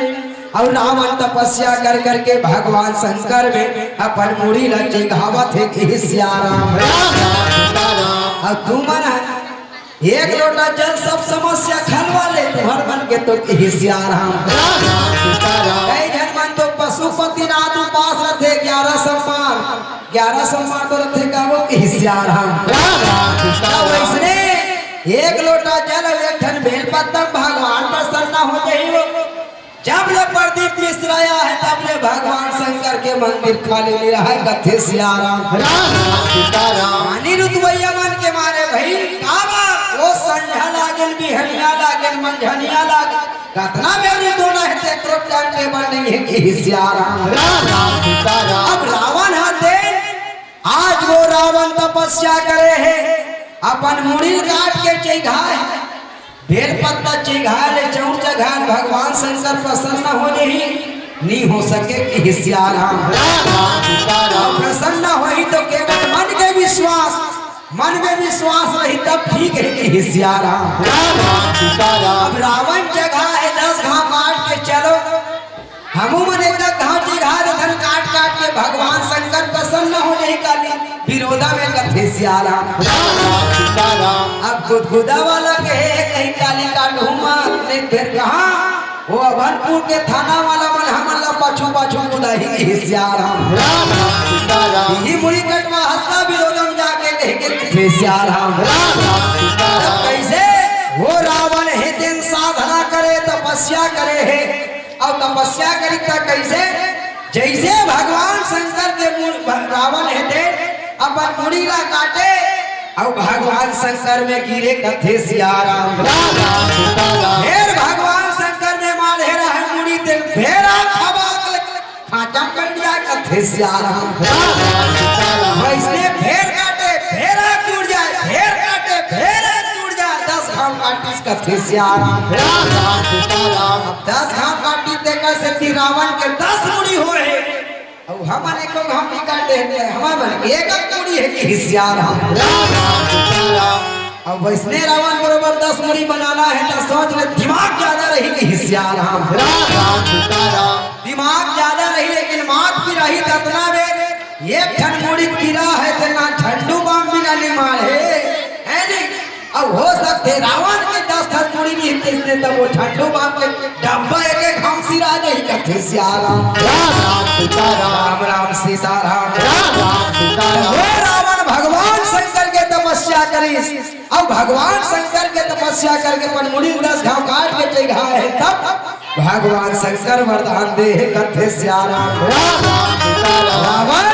अउ रावण तपस्या कर करके भगवान शंकर में अपन मुड़ी ला चिघावत हे कि सियाराम। अउ तुमन एक लोटा जल सब समस्या खलवा ले, तुहर मन के तो कि सियाराम। कई झन मन तो पशुपतिनाथ उपास रथे, ग्यारह सोमवार, ग्यारह सोमवार तो रथे का वो कि सियाराम। वैसने एक लोटा जल अउ एक ठन बेलपत्ता भगवान प्रसन्न हो जाही वो। जब ले प्रदीप मिश्रा आए हे, तब ले भगवान शंकर के मंदिर खाली नहीं रहा हे, कथे सियाराम। राम राम सीताराम। पानी रुतवैया मन के मारे भाई, का बा? वो संझा लागेल, बिहनिया लागेल, मंझनिया लागेल, कतना बेर रुतोना हे, तेकरो टाइम टेबल नहीं हे कि सियाराम। राम राम सीताराम। अब रावण हा दे, आज वो रावण तपस्या करे हे, अपन मुड़ी ल काट के चिघाए हे। बेल पत्ता चिघाए ले चौर चघाए भगवान शंकर प्रसन्न हो जही, नी हो सके कि सियाराम। प्रसन्न होही तो केवल मन के विश्वास, मन में विश्वास रही तब ठीक हे कि सियाराम। अब रावण जगह हे दस घाव काट के चलो, हमू मन एक घाव चिघा देथन काट काट के भगवान शंकर प्रसन्न हो जही काली। विरोधा में कथे सियाराम। राम राम सीताराम। अब गुदगुदा वाला कहे हे कहीं काली काटहू मत, एक बेर कहा वो अभनपुर के थाना वाला मन हमन ला पाछू पाछू कुदाही कि सियाराम। राम राम सीताराम। इही मुड़ी कटवा हंसता विरोधम जाके कह के कथे सियाराम। राम राम सीताराम। कैसे? वो रावण हे तेन साधना करे, तपस्या करे हे, अउ तपस्या करी त कैसे? जैसे भगवान शंकर के मूल भ-, रावण हे तेन अपन मुड़ी ला काटे, अउ भगवान शंकर में गिरे कथे सियाराम। राम राम सीताराम। फेर भगवान शंकर में माढ़े रहे मुड़ी तेन, फेर आ खबाक ले खांचा म बइठ जाय कथे सियाराम। राम राम सीताराम। वैसने फेर काटे, फेर आग जुड़ जाय, फेर काटे, फेर आग जुड़ जाय, दस घांव काटिस कथे सियाराम। राम राम सीताराम। अब दस घांव काटिस तेकर सेती रावण के दस मुड़ी होय हे। अउ हमन एको घांव नइ काटे हन, हमर मन के एक मुड़ी हे कथे सियाराम। राम राम सीताराम। अब वैसने रावण बरोबर दस मुड़ी बनाना हे त सोच ले, दिमाग जादा रही कथे सियाराम। राम राम सीताराम। दिमाग जादा रही, लेकिन मात पिराही त अतना बेर एक ठन मुड़ी पिरा हे, तेन झंडू बाम बिना नइ माढ़े, हे नहीं? अब हो सकथे रावण के दस ठन मुड़ी रहितिस ते, तब वो झंडू बाम के डब्बा एक एक घांव सिरा जाही कथे सियाराम। राम राम सीताराम। राम राम सीताराम। राम राम सीताराम। वो रावण भगवान शंकर के तपस्या करिस, अउ भगवान शंकर के तपस्या करके अपन मुड़ी दस घांव काट के चइघा हे, तब भगवान शंकर वरदान दे हे कथे सियाराम। राम राम सीताराम। रावण,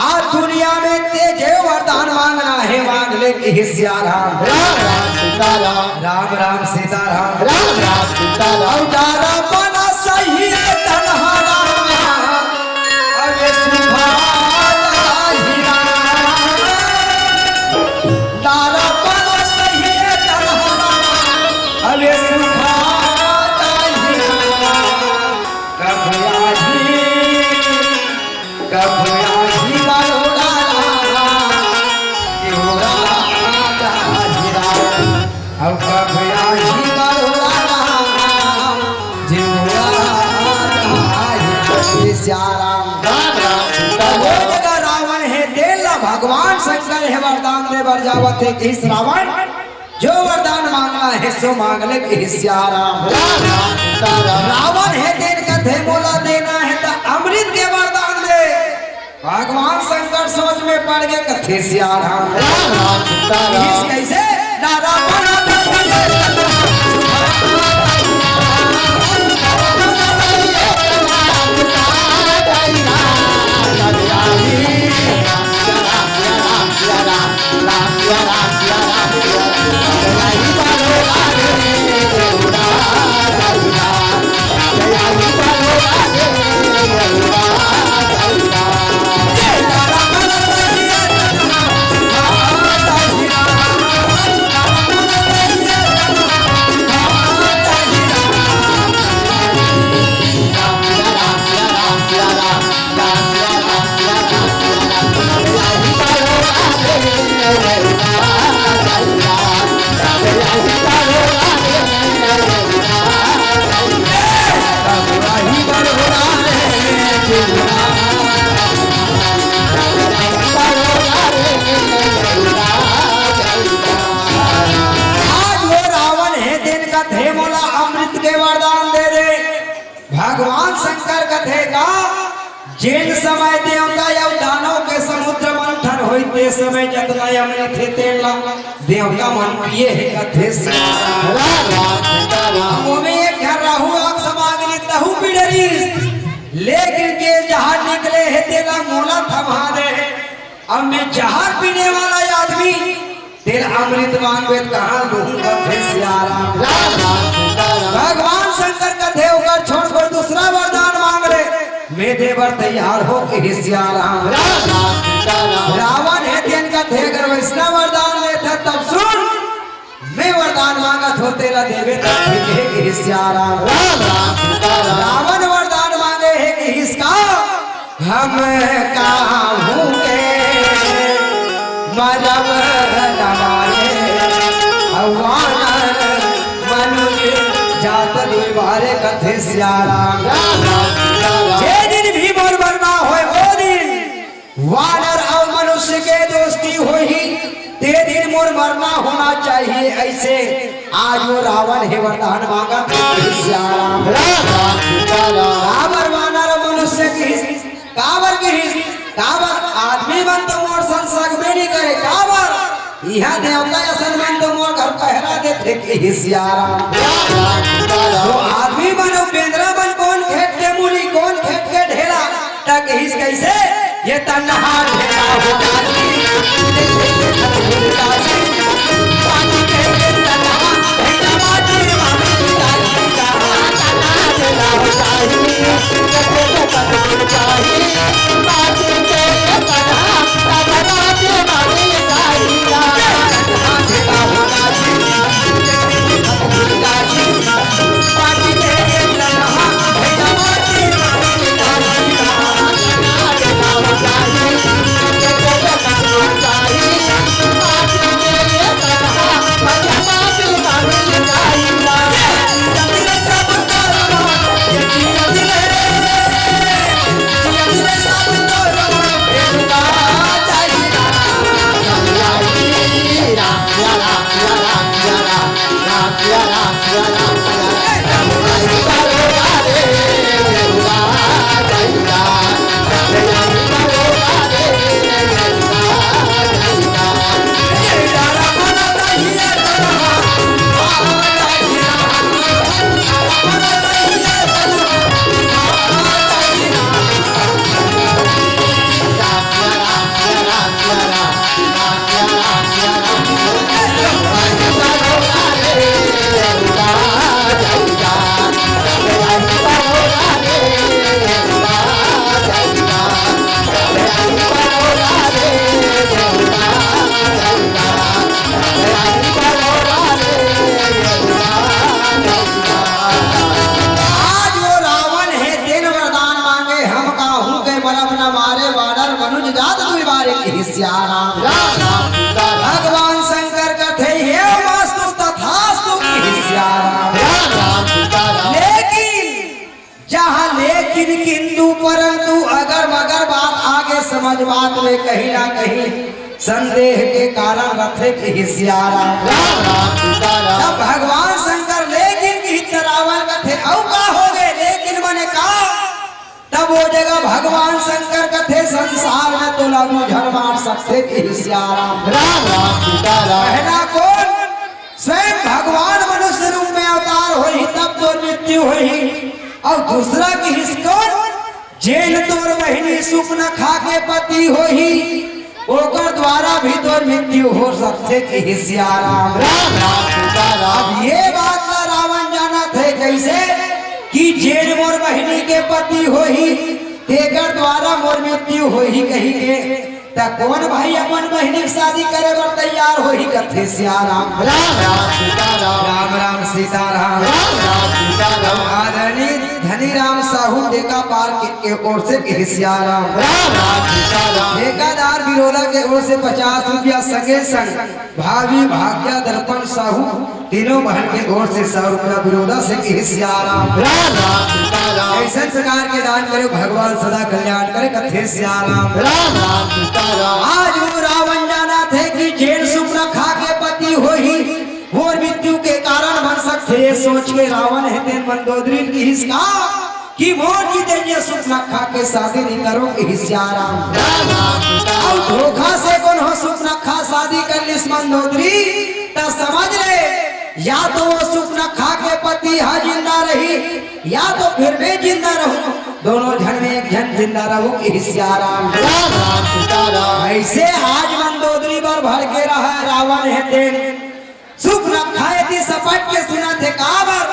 आज दुनिया में तें जे वरदान मांगना हे, मांग ले कथे सियाराम। राम राम सीताराम। राम राम सीताराम। राम राम सीताराम। अउ डारा बना सही हे तनहा राम, अबे सुखा जाही राम। डारा बना सही हे तनहा राम, अबे सुखा जाही राम। कब आही, कब आही बरोड़ा राम, देवरा राजा आही राम। अब कब आही बरोड़ा राम, देवरा राजा आही राम। सियाराम। राम राम सीताराम। वो जगह रावण हे, तेन ला भगवान शंकर हे वरदान दे बर जावत हे कथे रावण, जो वरदान मांगना हे सो मांग ले कथे सियाराम। राम राम सीताराम। रावण हे तेन कथे मोला देना हे त अमृत के वरदान दे। भगवान शंकर सोच में पड़ गे कथे सियाराम। राम राम सीताराम। कहिस कैसे? ना रावण आज वो रावण हे तेन कथे मोला अमृत के वरदान दे दे। भगवान शंकर कथे का, जेन समय देवता अउ दानव के समुद्र मंथन होइस, ते समय जतना अमृत हे तेन ला देवता मन पिए हे कथे सियाराम। राम राम सीताराम। ओमे एक झन राहु राक्षस आय रिहिस, तहू पी डरिस, लेकिन जे जहर निकले हे तेला मोला थमा दे। अब मैं जहर पीने वाला आदमी, तेला अमृत मांगबे त कहां लूहूं कथे सियाराम। राम राम सीताराम। भगवान शंकर कथे ओकर छोड़ कोई दूसरा वरदान मांग ले, मैं दे बर तैयार हों कथे सियाराम। राम राम सीताराम। रावण हे तेन कथे अगर वैसना वरदान लेथस तब सुन, मैं वरदान मांगत हों तेला देबे त ठीक हे कथे सियाराम। राम राम सीताराम। रावण वरदान मांगे हे कहिस का, हम काहू के मरब न मारे, अउ वानर मनुज जात दुई बारे कथे सियाराम। जे दिन भी मोर मरना होय, ओ दिन वानर अउ मनुष्य के दोस्ती होही, ते दिन मोर मरना होना चाहिए। अइसे आज वो रावण हे वरदान मांगत हे सियाराम। राम राम सीताराम। काबर वानर अउ मनुष्य कहिस, काबर कहिस, काबर आदमी मन तो मोर संग सगबे नइ करे, काबर इहाँ देवता असन मन तो मोर घर पहरा देथे, कहिस सियाराम। तो आदमी मन अउ बेंदरा मन कोन खेत के मूली, कोन खेत के ढेला, त कहिस कइसे, ये तनहा ढेला हो जाही, ये तनहा ढेला हो जाही, पानी के ये तनहा ढेला माटी माटी जाही, तनहा ढेला हो जाही। आज वो रावण हे, तेन वरदान मांगे, हम काहू के मरब न मारे, वानर मनुज जात दुई बारे, कहिस सियाराम। भगवान शंकर कथे, हे वास्तु तथास्तु, कहिस सियाराम। लेकिन जहाँ लेकिन किंतु परंतु अगर मगर बात आगे समझ बात में कहीं ना कहीं संदेह के कारण रथे, कहिस सियाराम। तब भगवान शंकर लेकिन कहिस त रावण कथे, अउ का होगे, लेकिन मने का? तब वो जगह भगवान शंकर कथे, संसार में तोला दू झन मार सकथे, कहिस सियाराम। पहला कोन? स्वयं भगवान मनुष्य रूप में अवतार होही, तब तोर मृत्यु होही। अउ दूसरा कहिस कोन? जेन तोर बहिनी सुपनखा के पति होही, ओकर द्वारा भी तोर मृत्यु हो सकथे, कहिस सियाराम। अब ये बात ला रावण जानत हे कइसे कि जेन मोर बहिनी के पति होही, तेकर द्वारा मोर मृत्यु होही कहिके, त कोन भाई अपन बहिनी के शादी करे बर तैयार होही, कथे सियाराम। राम राम सीताराम। राम राम सीताराम। आदरणीय धनीराम साहू टेका पार के, के ओर से, कहिस सियाराम। ठेकेदार बिरोदा के ओर से पचास रुपया, संगे संग भाभी भाग्या दर्पण साहू तीनों बहन के ओर से सौ रुपया बिरोदा से, कहिस सियाराम। ऐसन प्रकार के दान करे, भगवान सदा कल्याण करे, कथे सियाराम। आज वो रावण जानत हे कि जेन सुपनखा के पति होही, वो मृत्यु के कारण बन सकथे। ये सोच के रावण हे तेन मंदोदरी ल कहिस का कि मोर जीते जी सुपनखा के शादी नइ करों, कहिस सियाराम। अउ धोखा से कोनो सुपनखा शादी कर लिस मंदोदरी, त समझ ले, या तो वो सुपनखा के पति ह जिंदा रही, या तो फिर मैं जिंदा रहूं, दोनों झन में एक झन जिंदा रहू, कहिस सियाराम। अइसे आज मंदोदरी बर भड़के रहा रावण हे तेन। सुपनखा एती सपट के सुनत हे, काबर?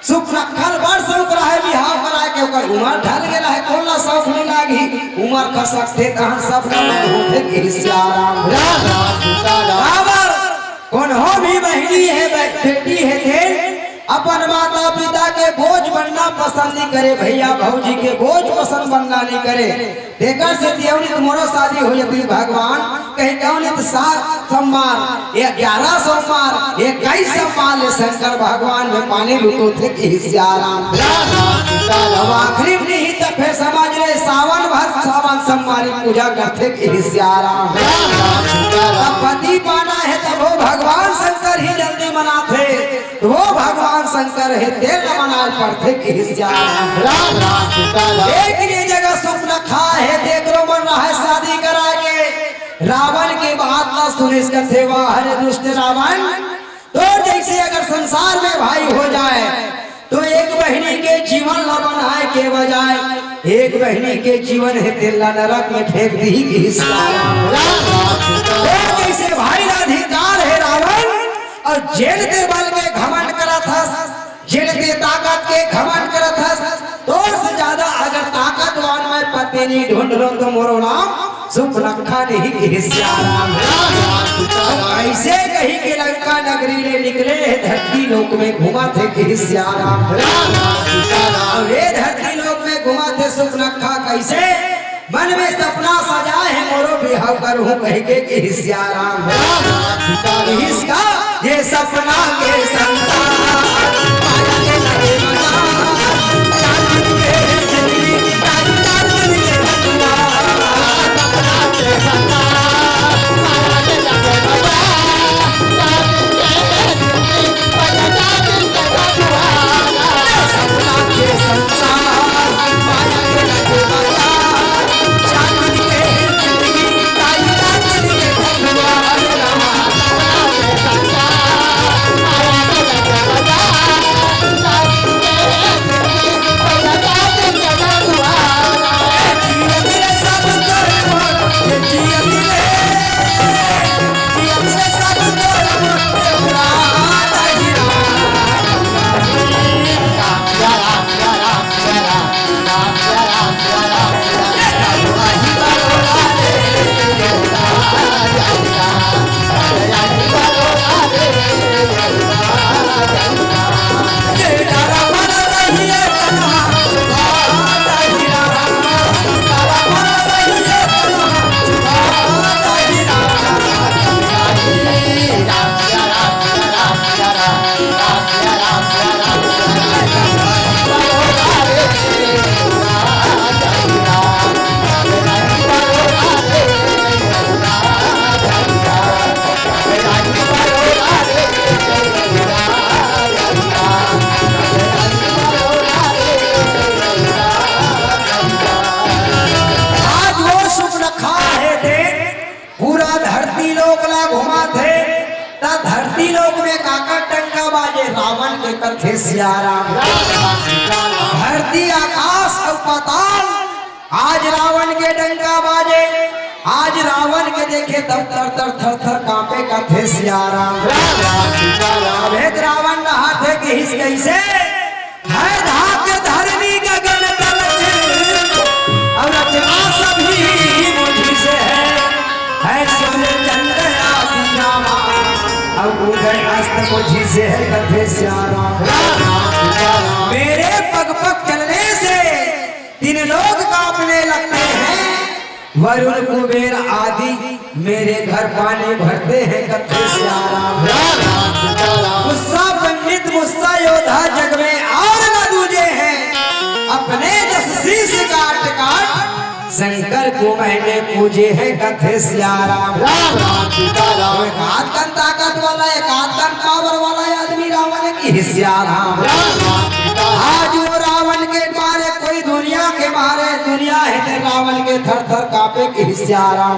सुपनखा ल बड़ सौख रहय बिहाव कराय के, ओकर उमर ढल गे रहय, कोन ला सौख नइ लागही? उमर खसकथे तहन सब ला मन होथे, कहिस सियाराम। काबर? कोनो भी बहिनी हे, बे-, बेटी हे तेन, अपन माता पिता के बोझ बनना पसंद नइ करे भइया, भौजी के बोझ पसंद बनना नइ करे। तेकर सेती अउ नइ त मोरो शादी हो जतिस भगवान, कहिके अउ नइ त सात सोमवार, ग्यारह सोमवार, इक्कीस सोमवार ले शंकर भगवान में पानी लुटोथे, कहिस सियाराम। अब आखिरी में नइ त फेर समझ ले, सावन भर सावन सोमवारी पूजा करथे, कहिस सियाराम। अब पति पाना हे तभो भगवान शंकर ही जल्दी मनाथे, त वो भगवान शंकर हे तेन ल मनाय पड़थे, कहिस सियाराम। लेकिन ये जगह सुपना खा हे, तेकरो मन राहय शादी करा के। रावण के बात ला सुनिस कथे, "वाह रे दुष्ट रावण, तोर जइसे अगर संसार में भाई हो जाए, तो एक बहिनी के जीवन ला बनाए के बजाय एक बहिनी के जीवन हे तेला नरक में फेंक दिही," किहिस। तोर जइसे भाई ला अधिकार हे रावण, अउ जेन ते बल के घमंड करत हस, जेन ते ताकत के घमंड करत हस, तोर से ज्यादा अगर ताकतवान मैं पत्नी ढूंढ लो तो मोरो नाम सुपनखा नहीं, किहिस सियाराम। अइसे कहि के लंका नगरी ले निकले, धरती लोक में घूमत हे, किहिस सियाराम। अउ ये धरती लोक में घूमत हे सुपनखा कइसे? मन में सपना सजाए हे, मोरो बिहाव करहूं कहि के, किहिस सियाराम। किहिस का ये सपना के संसार, माया के लगे बाजार, चांद के जिंदगी, चांद के संसार, सपना के संसार, माया के लगे बाजार, चांद के जिंदगी, आज वो सुपनखा हे, देख, पूरा धरती लोक ला घुमाथे, त धरती लोक में काकर डंका बाजे, रावण के, कथे सियाराम। धरती, आकाश अउ पाताल आज रावण के डंका बाजे, आज रावण के देखे तब तर तर थर थर कांपे, कथे सियाराम। अबे त रावण नहाथे, किहिस कइसे? हे धाक धरनी गगन तल, अउ रचना सभी मुझी से हे। हे सूर्य चंद्र आदि रामा, अउ उदय अस्त मुझी से हे, कथे सियाराम। मेरे पग पग चलने से तीन लोग कांपने लगते हैं, वरुण कुबेर आदि मेरे घर पानी भरते हैं, कथे सियाराम। मुस्सा पंडित, मुस्सा योद्धा जग में और न दूजे हैं, अपने जस शीश काट काट शंकर को मैंने पूजे हैं, कथे सियाराम। एक आध कन ताकत वाला, एक आध कन पावर वाला आदमी रावण हे, किहिस सियाराम। आज वो रावण के मारे, कोई दुनिया के मारे, दुनिया हे ते रावण के थर थर कांपे, किहिस सियाराम।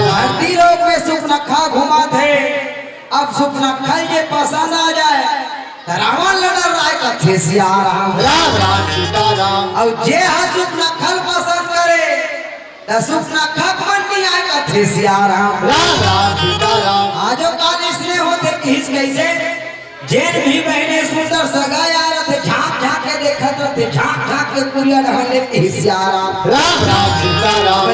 धरती लोक में सुपनखा घुमाथे, अब सुपनखा ल जे पसंद आ जाए, त रावण ल डर्राय, कथे सियाराम। अउ जे ह सुपनखा ल पसंद करे, त सुपनखा के मन नइ आय, कथे सियाराम। आजो काल अइसने होथे, किहिस कइसे? जेन भी बहिनी सुंदर सगा यार रथे, झांक झांक के देखत रथे, झांक झांक के कुरिया डहर ले, किहिस सियाराम।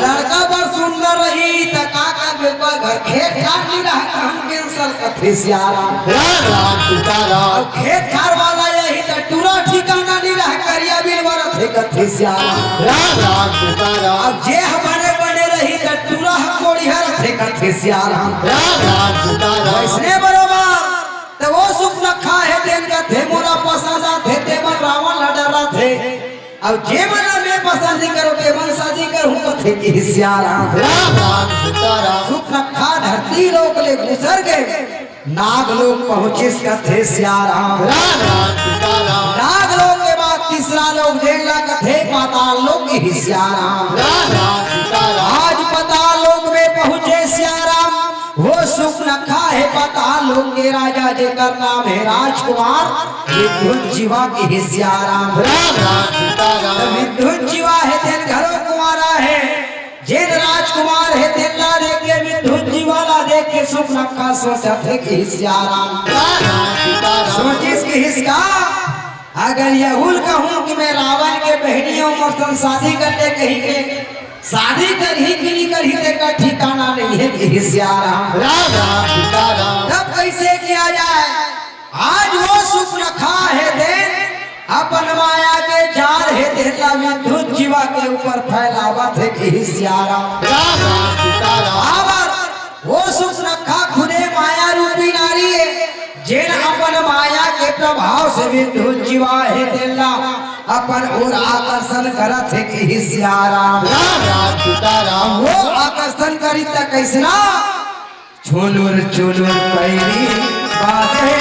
लड़का बड़ सुंदर रही, त का करबे, ओकर घर खेत खार नइ रहय, तहन cancel, कथे सियाराम। अउ खेत खार वाला रही, त टूरा ठिकाना नइ रहय, करिया बिल बरत हे, कथे सियाराम। अब जे ह बने बने रही, त टूरा ह कोड़िहा रथे, कथे सियाराम। अइसने बरोबर, त वो सुपनखा हे, तेन कथे मोला पसंद आथे, ते मन रावण ल डर्राथे। अउ जे मन ल मैं पसंद नइ करों, ते मन शादी करहूं, कथे, किहिस सियाराम। सुपनखा धरती लोक ले गुजर गे, नाग लोक पहुंचिस, कथे सियाराम। नाग लोक के बाद तीसरा लोक लोक जेन ला कथे पाताल लोक के सियाराम। राम राम सीताराम। आज पाताल लोक में पहुंचे सियाराम, वो सुपनखा हे पाताल लोक के राजा, जेकर नाम हे राजकुमार विद्युत जीवा के सियाराम। राम राम सीताराम। विद्युत जीवा हे तेन घलो कुंवारा हे, जेन राजकुमार हे तेन ला देख के, विद्युत जीवा ला देख के सुपनखा सोचत हे कि सियाराम। राम राम सीताराम। सोचिस कि इसका अगर यहू ल कहूं कि मैं रावण के बहिनी अउ मोर संग शादी कर ले कहिके, शादी करही कि नहीं करही, तेकर ठिकाना नहीं हे कि सियाराम। राम राम सीताराम। तब कैसे किया जाए? आज वो सुपनखा हे तेन, अपन माया के जाल हे तेन ला विद्युत जीवा के ऊपर फैलावत हे कि सियाराम। राम राम सीताराम। आबर वो सुपनखा खुदे माया रूपी नारी हे, जेन अपन माया के प्रभाव से विद्युत जीवा हे तेन ला अपन ओर आकर्षण करत हे कि सियाराम। राम राम सीताराम। वो आकर्षण करी त कैसना? छुनुर छुनुर पैरी बाजे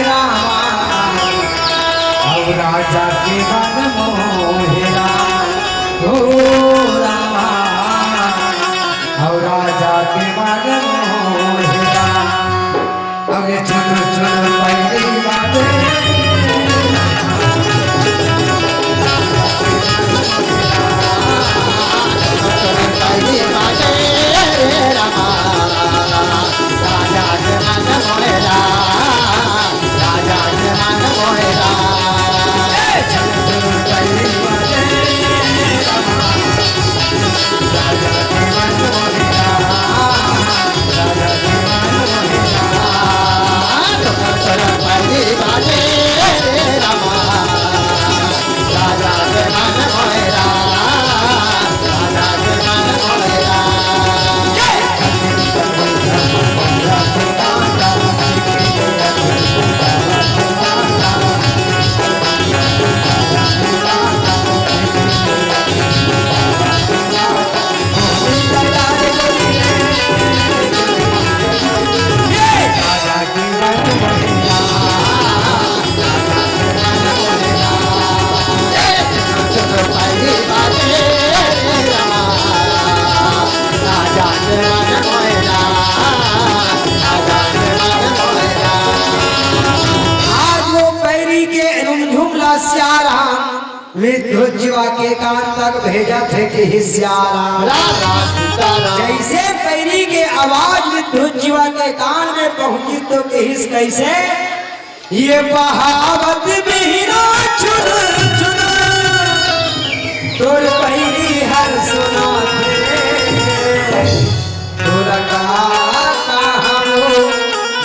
रामा, अउ राजा के मन मोहेला। ओ रामा, अउ राजा के मन मोहेला। अउ ये छुनुर छुनुर पैरी बाजे। आज वो पैरी के रुमझुम ला सियाराम विद्युत जीवा के कान तक भेजत हे कि सियाराम। राम राम सीताराम। जैसे पैरी के आवाज विद्युत जीवा के कान में पहुंची तो किहिस कैसे? ये बहावत बिहना छुनुर छुनुर, तोर पैरी हर सुनाथे। तोरा का कहूं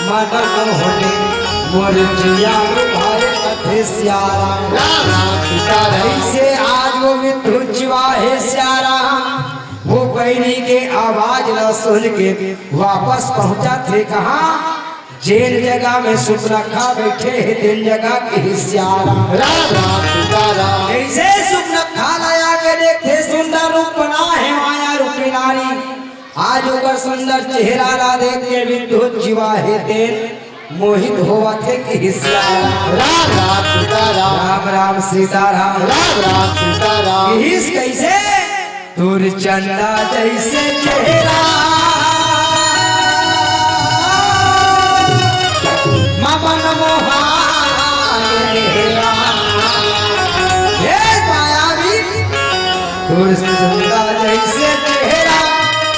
मदन होले, मोर जिया भाई कथे सियाराम। राम राम सीताराम। ऐसे आज वो विद्युत जीवा हे सियाराम, वो पैरी के आवाज ला सुन के वापस पहुंचत हे कहां? जेन जगह में सुपनखा बैठे हे, तेन जगह के सियाराम। राम राम सीताराम। जैसे सुपनखा ला आके देखथे, सुंदर रूप बना हे माया रूपी नारी। आज ओकर सुंदर चेहरा ला देख के विद्युत जीवा हे तेन मोहित होवत हे कि सियाराम। राम राम सीताराम। राम राम सीताराम। राम राम सीताराम। किहिस कैसे? तोर चंदा जैसे चेहरा, ममन मोहाए। हे मायावी, तोर चंदा जैसे चेहरा,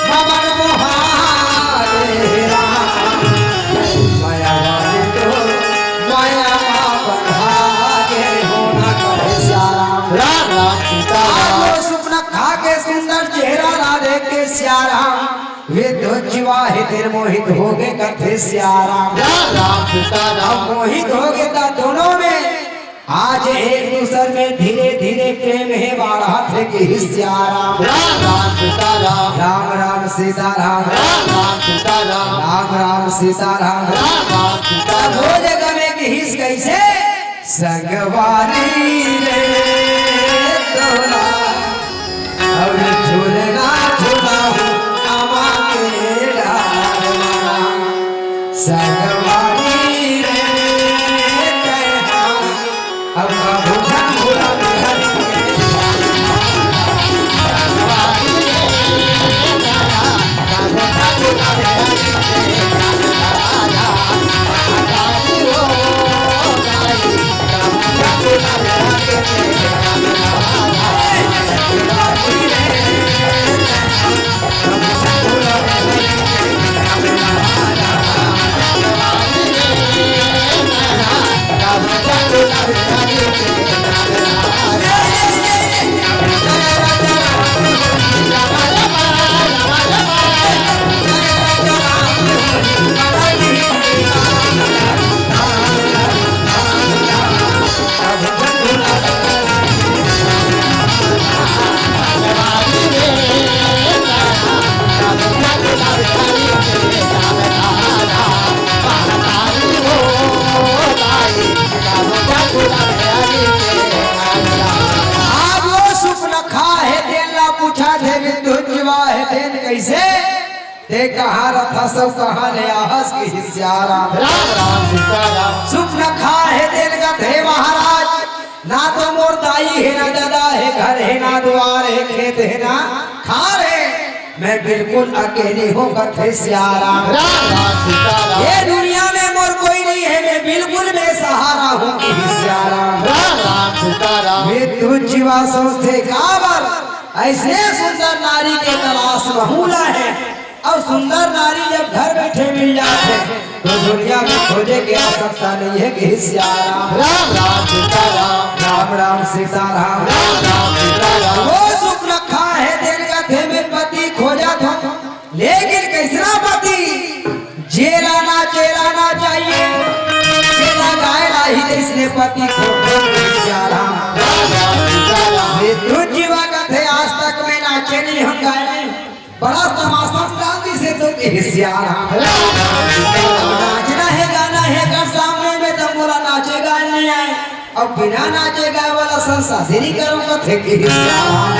ममन मोहाए। माया वाली तो माया मा बंधा के होना कहे सियाराम। राम राम सीताराम। आज वो सुपनखा के सुंदर चेहरा ला देख के सियाराम, विद्युत जीवा हे तेन मोहित होगे कथे सियाराम। राम राम सीताराम। मोहित होगे त दोनों में आज एक दूसर में धीरे धीरे प्रेम हे बाढ़त हे कि सियाराम। राम राम सीताराम। राम राम सीताराम। राम राम सीताराम। राम राम सीताराम। राम राम सीताराम। वो जगह में किहिस कैसे? संगवारी रे तोला अउ झूलना झूलाहूं अमा के डार मा। संगवारी रे तैं हा अब कभू झन ते कहाँ रथस अउ कहाँ ले आहस, किहिस सियाराम। राम राम सीताराम। सुख नखा हे तेन कथे महाराज, ना तो मोर दाई हे, ना ददा हे, घर हे ना दुवार हे, खेत हे ना खार हे, मैं बिल्कुल अकेली हूँ, कथे सियाराम। राम राम सीताराम। ये दुनिया में मोर कोई नहीं है, मैं बिल्कुल बेसहारा हूँ, किहिस सियाराम। राम राम सीताराम। विद्युत जीवा सोचथे काबर अइसने सुंदर नारी के तलाश महूँ ला हे, अउ सुंदर नारी जब घर बइठे मिल जाथे, तो दुनिया में खोजे के आवश्यकता नहीं हे, किहिस सियाराम। राम राम सीताराम। राम राम सीताराम। राम राम सीताराम। वो सुख रखा हे तेन कथे मैं पति खोजत हूँ, लेकिन कइसना पति? जेला नाचे ला ना चाहिए, जेला गाए ला ही, अइसने पति खोजत हूँ, किहिस सियाराम। राम राम सीताराम। विद्युत जीवा कथे आज तक मैं नाचे नहीं हूँ, गाए नहीं हूँ। बड़ा तमाशा डाल दिस हे तो, किहिस सियाराम। नाचना हे, गाना हे, कर सामने में तो मोला नाचे गाए नहीं आए, अउ बिना नाचे गाए वाला संसार नहीं करूँ, कथे, किहिस सियाराम।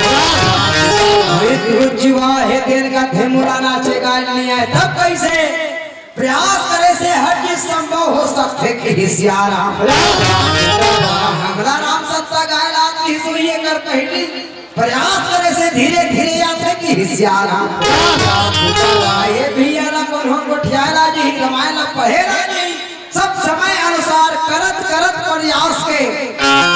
विद्युत जीवा हे तेन कथे मोला नाचे गाए नहीं आए, तब कइसे? प्रयास करे से हर चीज संभव हो सकथे, किहिस सियाराम। हमला राम सत्ता गाए ला आत रिहिस, उही एकर पहिली प्रयास करे से धीरे धीरे आथे, किहिस सियाराम। ये भइया ला कोनो गोठियाए ला जी, रमायन ला पढ़े ला जी, सब समय अनुसार करत करत प्रयास के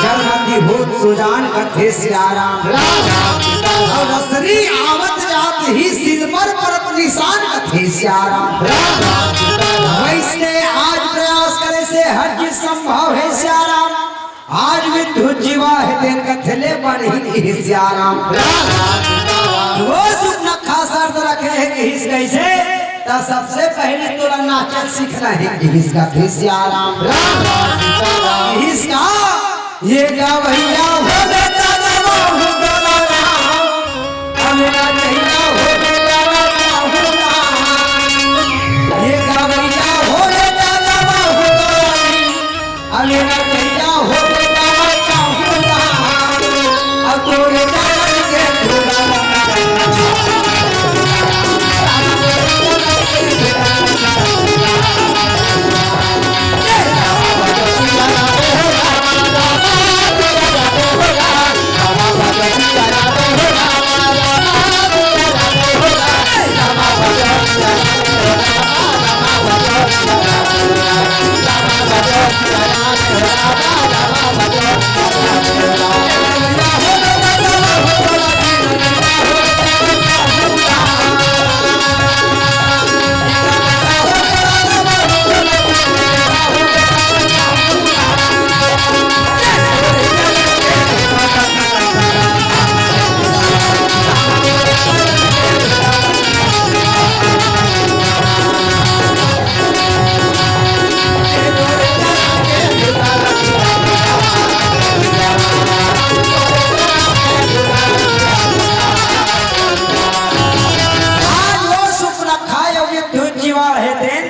जड़ मंदिभूत सुजान, कथे सियाराम। अउ रसरी आवत जात ही सिल पर परत निसान, कथे सियाराम। वइसने आज प्रयास करे से हर चीज संभव हे सियाराम। आज विद्युत जीवा हे तेन कथे ले बनही, किहिस सियाराम। वो सुख नखा शर्त रखे हे, किहिस कइसे? त सबसे पहिली तोला नाचन सीखना हे, किहिस, कथे सियाराम। किहिस का? ये गवैया हो बेटा गवा हो गवा राम, अब ना कहिया हो बेटा गवा हो राम। ये गवैया हो बेटा गवा हो गवा राम, अब ना कहिया हो बेटा गवा हो राम। अब तोरे जान के आज वो सुख रखा है, ये धुन जीवा है तेन।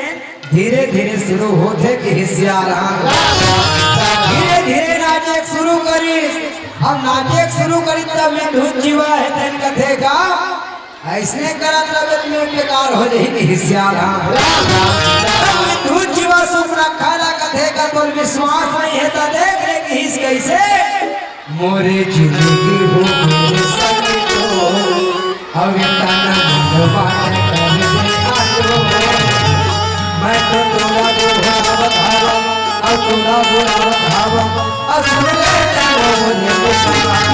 धीरे धीरे शुरू होथे किहिस सियाराम। धीरे धीरे नाचे के शुरू करिस। अब नाचे के शुरू करिस तब ये धुन जीवा है तेन कथे का, अइसने करत रहे में बेकार हो जाही किहिस सियाराम। तब ये धुन जीवा सुख रखा ला कथे का, तोर विश्वास नहीं हे त देख ले किहिस कइसे। मोरे जिंदगी हो मेरे संग तो, अभी तना मन बात कर दे आलो। मैं तो तोला बुलावत हवं, अउ तोला बुलावत हवं, अउ सुन ले तारो मोरे मुस्कान।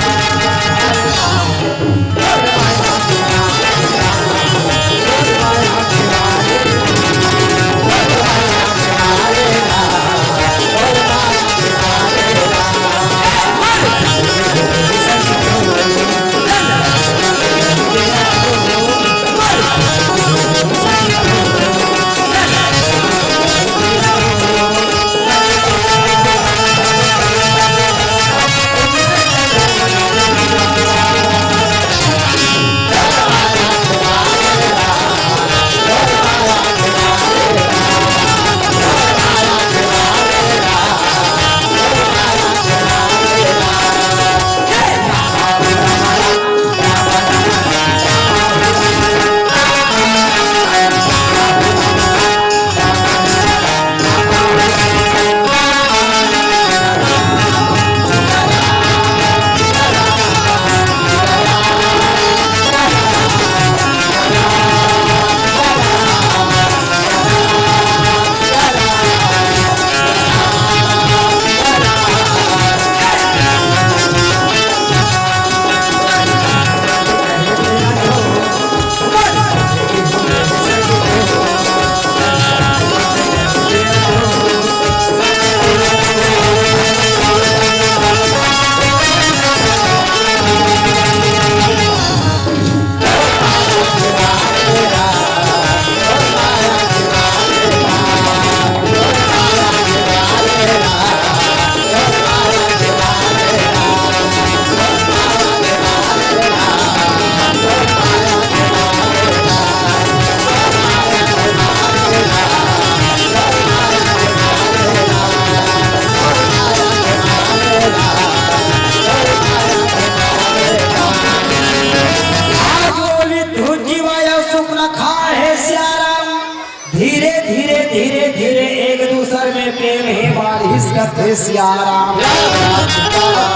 सियाराम।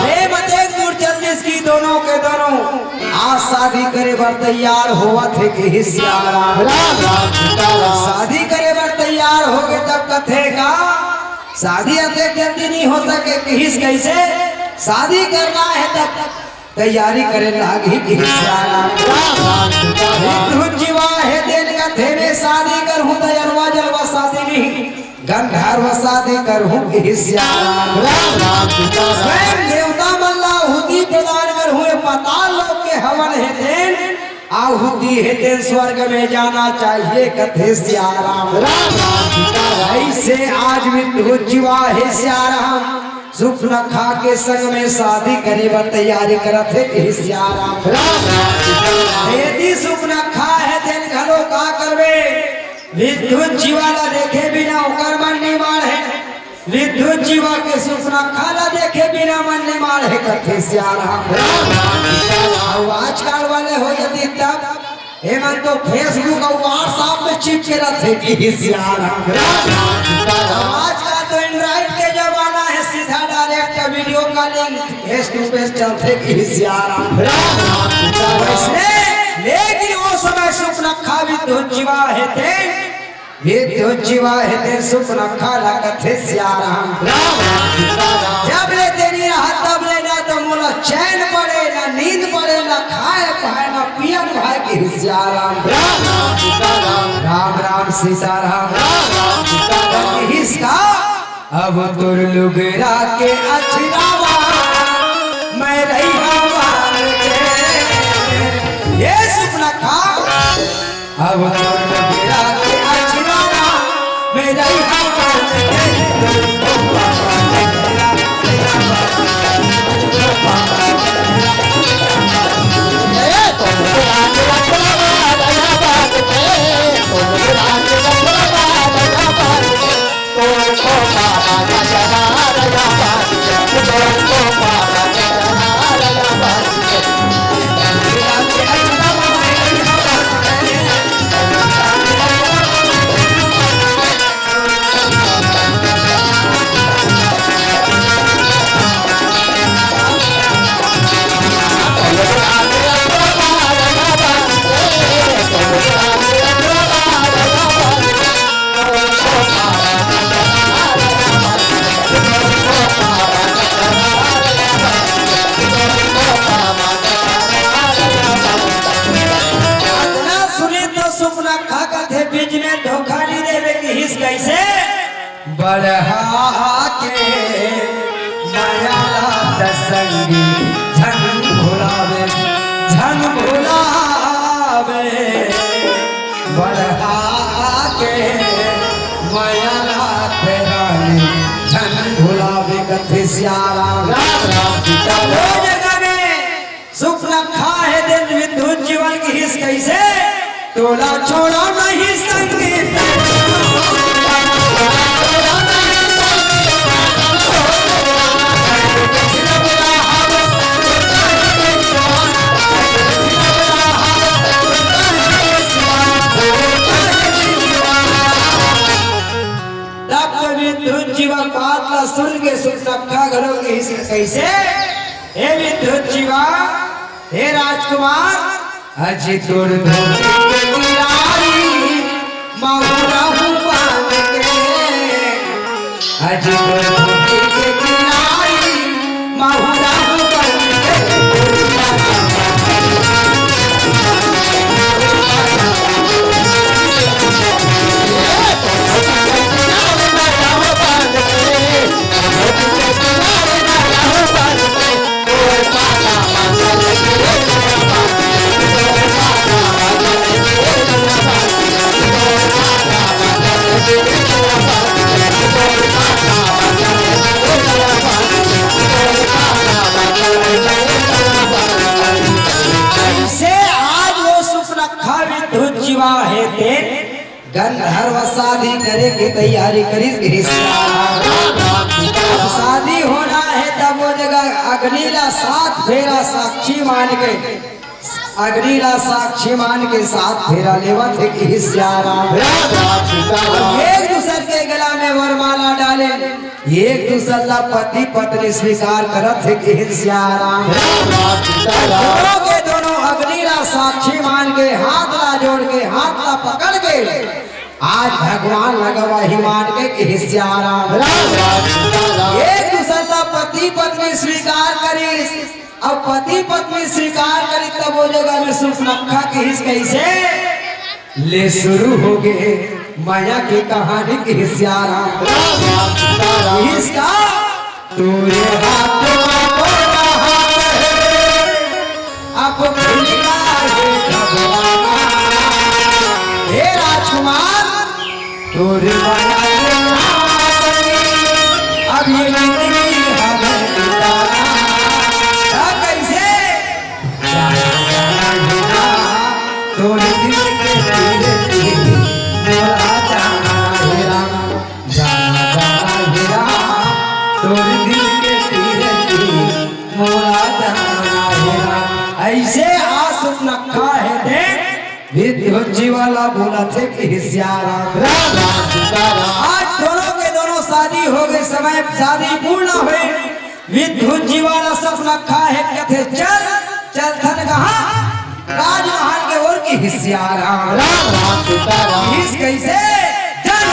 प्रेम अतेक दूर चल दिस कि दोनों के दोनों आज शादी करे बर तैयार होवत हे कि सियाराम। शादी करे बर तैयार होगे तब कथे का शादी अतेक जल्दी नहीं हो सके। किहिस कैसे? शादी करना है तब तैयारी करे लागही कि सियाराम। विद्युत जीवा हे तेन कथे में शादी करहूं त अरवा जलवा शादी नहीं, गंधर्व शादी करहूं कि सियाराम। स्वयं देवता मन ला आहुति प्रदान करहूं, ये पाताल लोक के हवन हे तेन आहुति हे तेन स्वर्ग में जाना चाहिए कथे सियाराम। ऐसे आज विद्युत जीवा हे सियाराम सुपनखा के संग में शादी करे बर तैयारी करत हे कि सियाराम। यदि सुपनखा हे तेन घलो का करबे? विद्युत जीवा ला देखे बिना ओकर मन नहीं माढ़े, विद्युत जीवा के सुपनखा ला देखे बिना मन नहीं माढ़े कथे सियाराम। अउ आजकल वाले हो यदि तब एमन तो Facebook अउ WhatsApp में चिपके रथे कि सियाराम। आजकल तो Android के जमाना हे, सीधा direct video calling, face to face चलथे कि सियाराम। वैसने, लेकिन वो समय सुपनखा विद्युत जीवा हे तेन, विद्युत जीवा हे तेन सुपनखा ला कथे सियाराम। जब ले तेनी रहा तब ले ना तो मोला चैन पड़े, ना नींद पड़े, ना खाए पाए, ना पियन भाए कि सियाराम। राम राम सीताराम। किहिस का अब तोर लुगरा के अछरावा मैं रहिहा बांध के। ये सुपनखा अब तोर लुगरा के अछरावा मैं रहिहा बांध के। अतना सुनी तो सुपनखा कथे बीच में धोखा नहीं देवे किहिस कैसे? बढ़ा के मया ला त संगी झन भुलावे, झन भुलावे। बढ़ा के मया ला त रानी झन भुलावे कथे सियाराम। राम राम सीता राम। वो जगह में सुपनखा हे तेन विद्युत जीवा किहिस कैसे? तोला छोड़ा नहीं संगीत। तब तो विद्युत जीवा बात ला सुन के सुपनखा घलो किहिस कैसे? हे विद्युत जीवा, हे राजकुमार, अजी तोर धोती के किनारी महुरा हूँ बांध के। अजी तोर धोती के किनारी महुरा हूँ बांध के। अइसे आज वो सुपनखा विद्युत जीवा हे तेन गंधर्व शादी करे के तैयारी करिस गिरिस। अब शादी होना हे तब वो जगह अग्नि ला सात फेरा साक्षी मान के, अग्नि ला साक्षी मान के सात फेरा लेवत हे गिरिस। एक दूसर के गला में वरमाला डाले। एक दूसर ला पति पत्नी स्वीकार करत हे, किहिस सियाराम। दोनों के दोनों अग्नि ला साक्षी मान के, हाथ ला जोड़ के, हाथ ला पकड़ के, आज भगवान ला गवाही मान के, किहिस सियाराम। एक दूसर ला पति पत्नी स्वीकार करिस। अब पति पत्नी स्वीकार करिस, तब ओ जगह में सुपनखा किहिस कइसे? ले शुरू होगे मया के कहानी, किहिस सियाराम। इसका तोरे हाथ में मोरा हाथ है, अब खुलना है खबराना। हे राजकुमार, तोरे मया के कहानी, अब ये जिंदगी हमें बिताना। का कइसे? जाना जाना हे राम, तोरे दिल के तीरे तीरे, मोला जाना हे राम, जाना जाना हे राम, तोरे दिल के तीरे तीरे, मोला जाना हे राम। अइसे आज सुपनखा हे तेन विद्युत जी वाला बोलथे, किहिस सियाराम। आज दोनों के दोनों शादी होगे, समय शादी पूर्ण होय, विद्युत जी वाला सुपनखा हे, कथे, "चल, चलथन कहाँ?" राजमहल के ओर, किहिस सियाराम। किहिस कइसे? चल।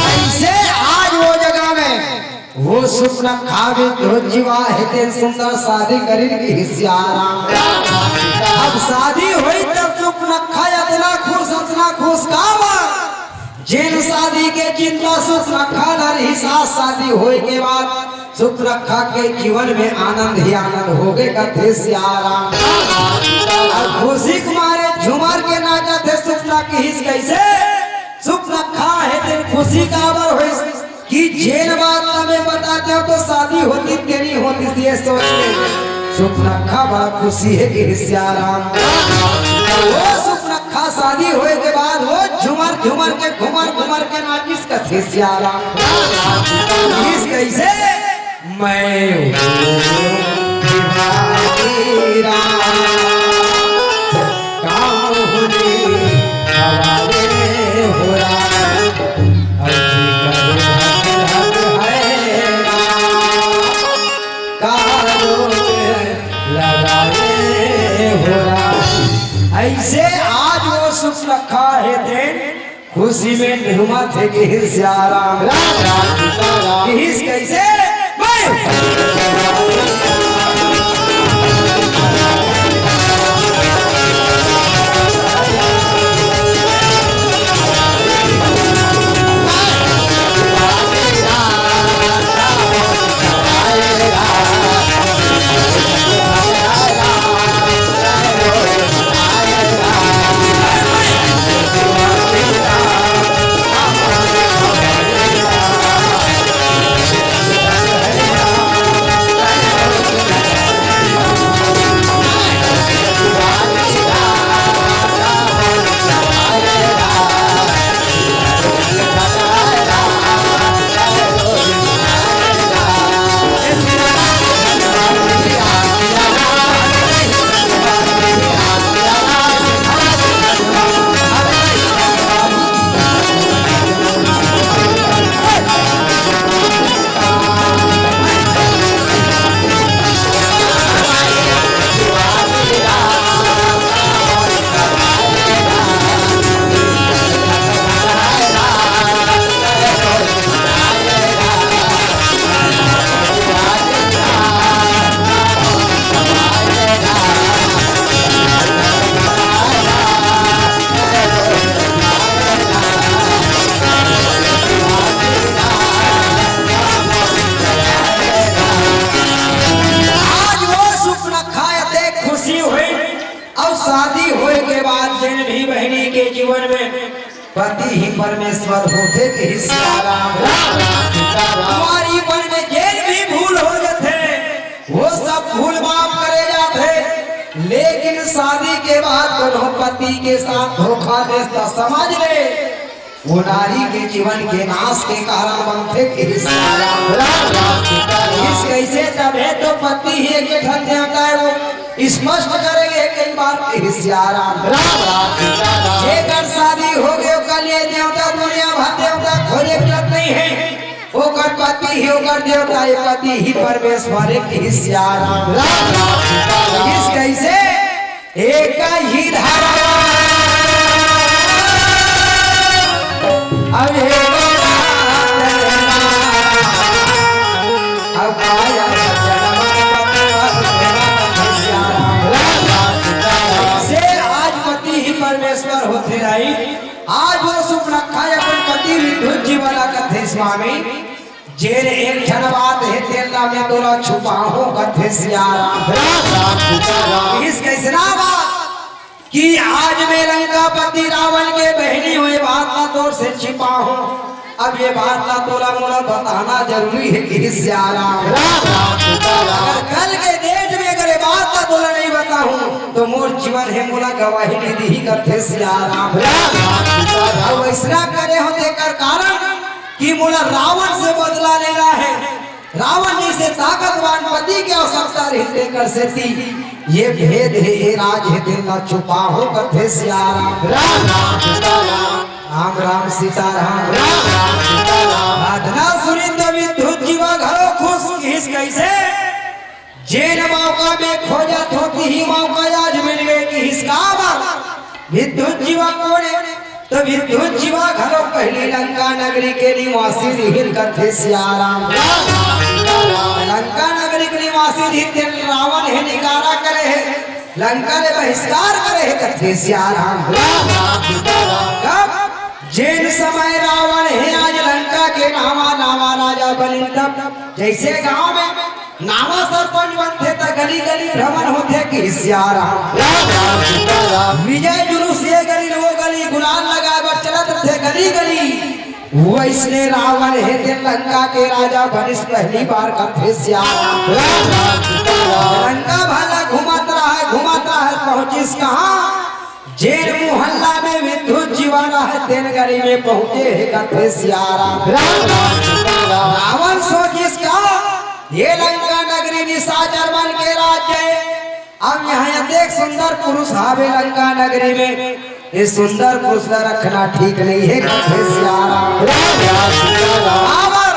अइसे आज ओ जगह में ओ सुपनखा विद्युत जी वा हे तेन सुंदर शादी करिन, किहिस सियाराम। अब शादी होइस तब सुपनखा अतना खुश, अतना खुश काबर? जेन शादी के चिंता सुपनखा ला रहिस, आज शादी होय के बाद सुपनखा के जीवन में आनंद ही आनंद होगे, कथे सियाराम। अब खुशी के मारे झूमर के नाचत हे सुपनखा, किहिस कइसे? सुपनखा हे तेन खुशी काबर होइस? कि जेन बात ला मैं बतातेंव तो शादी होतिस के नइ होतिस, ये सोच के सुपनखा बड़ा खुशी हे, किहिस सियाराम। ओ सुपनखा शादी होय के बाद ओ झूमर झूमर के, घूमर घूमर के नाचिस, कथे सियाराम। किहिस कइसे? मैं हूँ दीवानी राम, काम होने हवाले हो राम। अर्जी करो हक हक है राम, कारों में लगाए हो राम। अइसे आज ओ सुपनखा हे तेन खुशी में झूमत हे, किहिस सियाराम। राम राम सीताराम। किहिस कइसे? मैं होथे कि सियाराम। कुंवारीपन में जेन भी भूल हो जाथे, वो सब भूल माफ करे जाथे, लेकिन शादी के बाद कोनो पति के साथ धोखा देस त समझ ले, वो नारी के जीवन के नाश के कारण बनथे कि सियाराम। इस कैसे तभे तो पति ही एक ठन देवता है, वो स्पष्ट करेंगे कई बार कि सियाराम। जेकर शादी हो गए, ओकर लिए देवता दुनिया भर देवता खोजे के जरूरत नहीं है। ओकर पति ही ओकर देवता, ये पति ही परमेश्वर है कि सियाराम। इस कैसे एक ही धारा, अब एक अब आया से आज पति ही परमेश्वर होथे रही। आज वो सुपनखा अपन पति विद्युत जी वाला कथे, स्वामी, जेन एक ठन बात हे, तेन ला मैं तोला छुपाहूं, कथे सियाराम। इस कैसना बात कि आज मैं लंकापति रावण के बहिनी हूं, ये बात ला तोर से छिपाहूं। अब ये बात ला तोला मोला बताना जरूरी है कि सियाराम। अगर कल के date में अगर ये बात ला तोला नहीं बताहूं, तो मोर जीवन हे मोला गवाही नहीं दीही, कथे सियाराम। अब वैसना करे हो तेकर कारण कि मोला रावण से बदला लेना है। रावण जैसे ताकतवान पति के आवश्यकता रहिथे, तेकर सेती ये भेद हे, ये राज हे, तेन ला छुपाहूं, कथे सियाराम। राम राम सीताराम। बात ला सुनिस त विद्युत जीवा घलो खुश किहिस, कैसे? जेन मौका में खोजत हों, तिही मौका आज मिल गे किहिस। काबर? विद्युत जीवा कोन हे? त विद्युत जीवा घलो पहिली लंका नगरी के निवासी रिहिन, कथे सियाराम। लंका नगरी के निवासी रिहिन, तेन रावण हे निकारा करे हे, लंका ले बहिष्कार करे हे, कथे सियाराम। कब? जेन समय रावण हे आज लंका के नावा नावा राजा बनिन, तब जैसे गांव में नावा सरपंच बनथे त गली गली भ्रमण होथे कि सियाराम। विजय जुलूस ये गली वो गली, गुलाल लगाए बर चलत रथे गली गली। वैसने रावण हे तेन लंका के राजा बनिस पहिली बार, कथे सियाराम। लंका भला घूमत रहा, घूमत रहा, पहुंचिस कहां? जेन मोहल्ला में विद्युत जीवा रहे, तेन गली में पहुंचे हे, कथे सियाराम। रावण सोचिस का, ये लंका नगरी निशाचर मन के राज्य हे। अब यहां अतेक सुंदर पुरुष हावे लंका नगरी में, ये सुंदर पुरुष ला रखना ठीक नहीं हे, कथे सियाराम। काबर?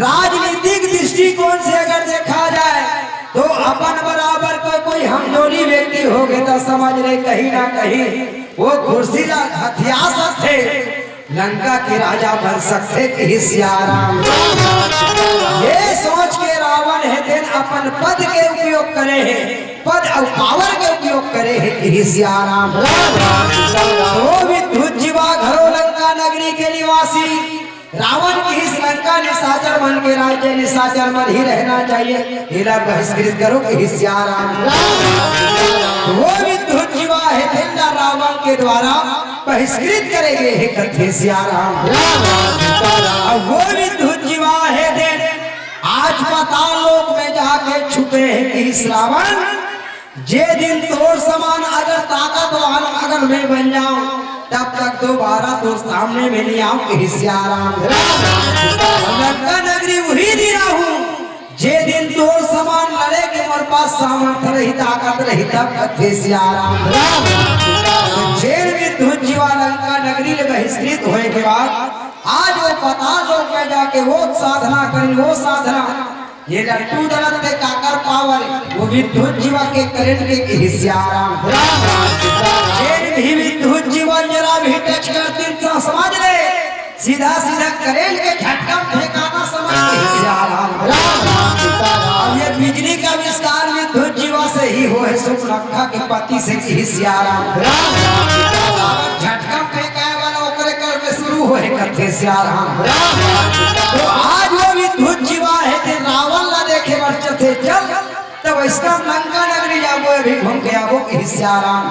राजनीतिक दृष्टिकोण से अगर देखा जाए तो अपन बराबर कोई, कोई हमजोली व्यक्ति होगे त समझ ले कहीं ना कहीं वो कुर्सी ला हथिया सकथे, लंका के राजा बन सकथे, किहिस सियाराम। ये सोच के रावण हे तेन अपन पद के उपयोग करे हे, पद अउ power के उपयोग करे हे, किहिस सियाराम। वो विद्युत जीवा घलो लंका नगरी के निवासी रावण किहिस लंका निशाचर मन के राज्य, निशाचर मन ही रहना चाहिए, इला बहिष्कृत करो, किहिस सियाराम। वो विद्युत जीवा हे तेन ला रावण के द्वारा बहिष्कृत करे गे हे, कथे सियाराम। अब वो विद्युत जीवा हे तेन आज पाताल लोक में जाके छुपे हे, किहिस रावण। जे दिन तोर समान अगर ताकतवान अगर मैं बन जाऊं, तब तक दोबारा तोर सामने में नहीं आऊं, किहिस सियाराम। लंका नगरी उही दिन आहूं, जे दिन तोर समान लड़े के मोर पास सामर्थ्य रही, ताकत रही, तब, कथे सियाराम। जेन विद्युत जीवा लंका नगरी ले बहिष्कृत होए के बाद आज वो पाताल लोक में जाके वो साधना करिन, वो साधना ये लट्टू दलत ते काकर power, वो विद्युत जीवा के current के, किहिस सियाराम। जेन भी विद्युत जीवा जरा भी touch करतिन त समझ ले, सीधा सीधा current के झटका में फेंकाना समझ, किहिस सियाराम। अब ये बिजली का आविष्कार विद्युत जीवा से ही होए, सुपनखा के पति से, किहिस सियाराम। झटका फेंकाए वाला ओकरे कर में शुरू होए, कथे सियाराम। तो आज वो विद्युत जीवा हे तेन रावण ला देखे बर चलथे, चल, तब इसका लंका नगरी जाबो, अभी घूम के आबो, किहिस सियाराम।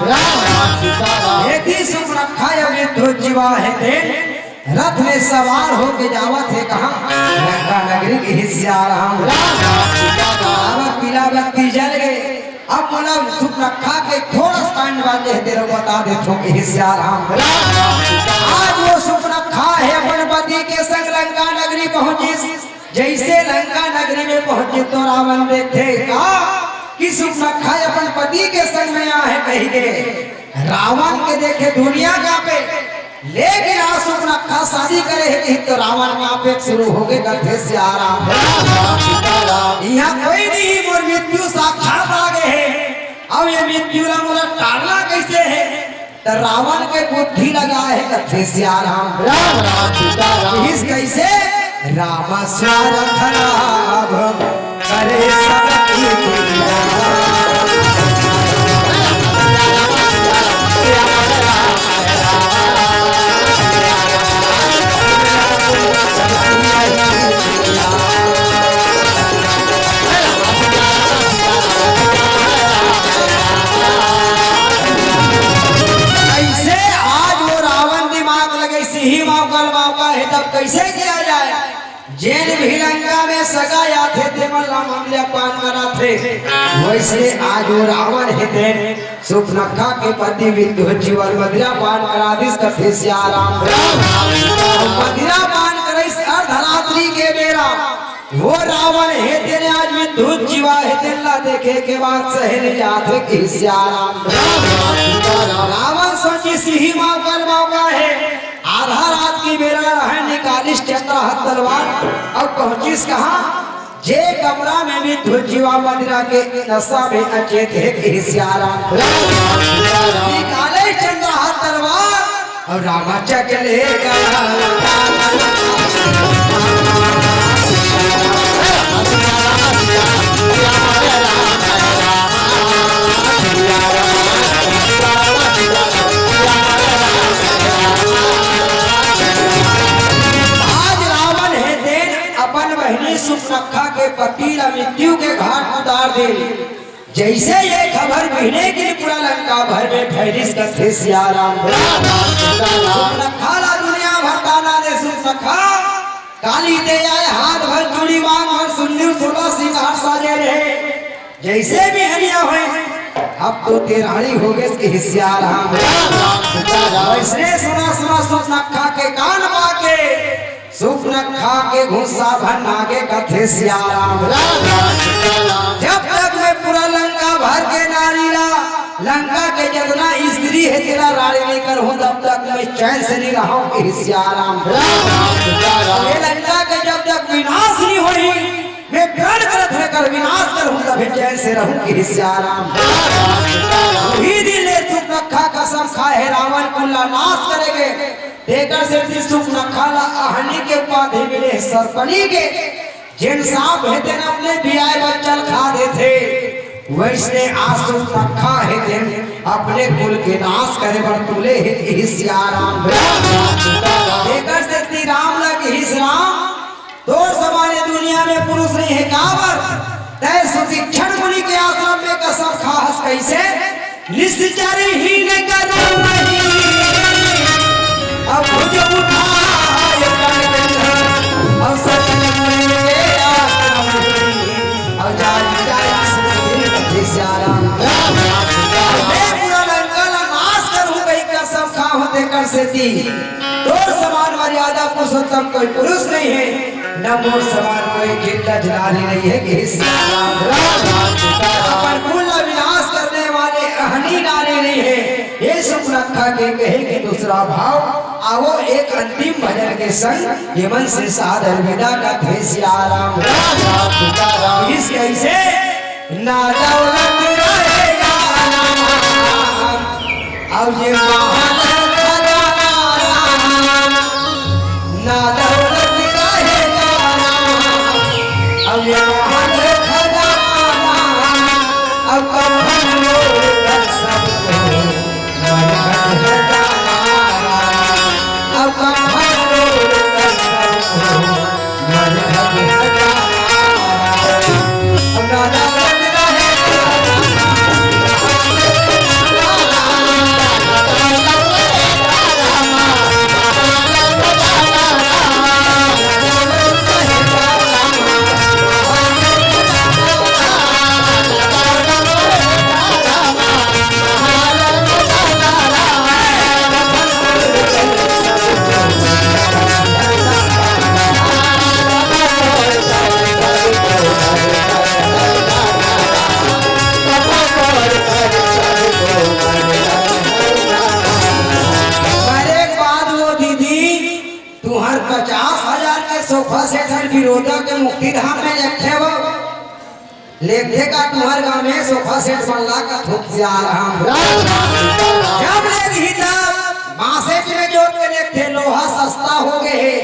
एती सुपनखा ये विद्युत जीवा हे तेन रथ में सवार होके जावत हे कहाँ? लंका नगरी के, हे सिया राम। अब पीला बत्ती जल गे, अब मोला सुपनखा के थोड़ा point बात हे तेरो बता देथों के, हे सिया राम। आज वो सुपनखा हे अपन पति के संग लंका नगरी पहुंचिस। जैसे लंका नगरी में पहुंचे तो रावण देखे का कि सुपनखा अपन पति के संग में आहे कहिके। रावण के देखे दुनिया कांपे, लेकिन आज सुपनखा शादी करे हे कि तो रावण कांपे शुरू होगे कथे सिया राम। इहाँ कोई नहीं, मोर मृत्यु साक्षात आ गे हे। अब ये मृत्यु ला मोला टालना कैसे हे? त रावण के बुद्धि लगा हे कथे सिया राम। राम राम सीता राम। इस कैसे? राम स्वारथ लाभ करे सब की कैसे आज वो रावण दिमाग लगे, सिही मौका मौका हे, तब कैसे किया जाए? जेन भी लंका में सगा आथे, ते मन ला मदिरा पान कराथे। वैसे आज वो रावण हे, तेन सुपनखा के पति विद्युत जीवा ल मदिरा पान करा दिस कथे सिया राम। मदिरा पान करइस अर्धरात्रि के बेरा। वो रावण हे, तेने आज विद्युत जीवा हे, तेन ला देखे के बाद सहे नहीं जाथे कि सिया राम। रावण सोचिस इही मौका मौका हे, आधा रात के बेरा रहय, निकालिस चंद्रहास तलवार अउ पहुंचिस कहाँ? जे कमरा में विद्युत जीवा मदिरा के नशा में अचेत हे, हे सिया राम। निकाले चंद्रहास तलवार अउ रामा चक ले गा। आज रावण हे, तेन अपन बहिनी सुपनखा के पति ला मृत्यु के घाट उतार दे। जैसे ये खबर बिहने के पूरा लंका भर में फैलिस कथे सिया राम। सुपनखा ला दुनिया भर ताना दे, सुपनखा काली दे आए, हाथ भर चूड़ी, मांग भर सुंदर, सोलह सिंगार साजे रहे। जैसे बिहनिया होय, अब तो ते रानी होगेस कि सिया राम। वैसने सुना सुना सुपनखा के कान पाके, सुपनखा के गुस्सा भर नागे कथे सिया राम। जब तक मैं पूरा लंका भर के नारी ला, लंका के जितना स्त्री हे तेला रानी नहीं करहूं, तब तक मैं चैन से नहीं रहूं कि सिया राम। ये लंका के जब तक विनाश नहीं होही, मैं प्रण करत होय कर विनाश करहूं, तभे चैन से रहूं कि सिया राम। वही दिन ले सुपनखा कसम खाए हे रावण कुल ला नाश करेगे। तेकर सेती सुपनखा ला अहनी के उपाधि मिले हे सरपनी के। जेन सांप हे तेन अपने बियाय बच्चा ल खा देथे, वैसने आज सुपनखा हे तेन अपने कुल के नाश करे बर तुले हे कि सिया राम। तेकर सेती राम ला किहिस राम, तोर समान ये दुनिया में पुरुष नहीं हे, काबर? तैं सुतीक्षण मुनि के आश्रम में कसम खाहस कैसे? निश्चर ही न करूं नहीं, अब भुज उठाए कण कंध, अब सकल मुनि के आश्रम नहीं, अब जाय जाय सुधीर कथे सिया राम। मैं पूरा लंका ला नाश करूं, कही कसम खाहूं तेकर सेती। तोर समान मर्यादा पुरुषोत्तम कोई पुरुष नहीं है, न मोर समान कोई जिंदा नारी नहीं है कि सिया राम। अपन कुल ला विनाश करने वाले अहनी नारी नहीं है। ये सुपनखा के कहे कि दूसरा भाव, आवो एक अंतिम भजन के संग ये मन से सादर विदा कथे सिया राम। इस कैसे ना दौलत रहेगा ना, अब ये महल खजाना, ना दौलत रहेगा ना, अब ये महल खजाना, अब कफन ओढ़ कर सबको मरघट सजाना, अब कफन ओढ़ कर सबको मरघट सजाना। सोफा सेट हर बिरोदा के मुक्ति धाम में लेगथे वो। लेगथे का तुम्हर गाँव में सोफा सेट बनला का थोक सियाराम। जब लेगही तब बांसेच में जोर के लेगथे, लोहा सस्ता हो गए हे,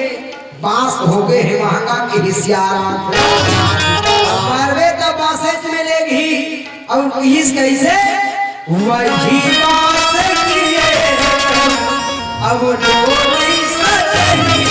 बांस हो गए हे महंगा, किहिस सियाराम। मरबे तब बांसेच में लेगही। अउ किहिस कइसे? वही बांस किए अब डोली सजनी।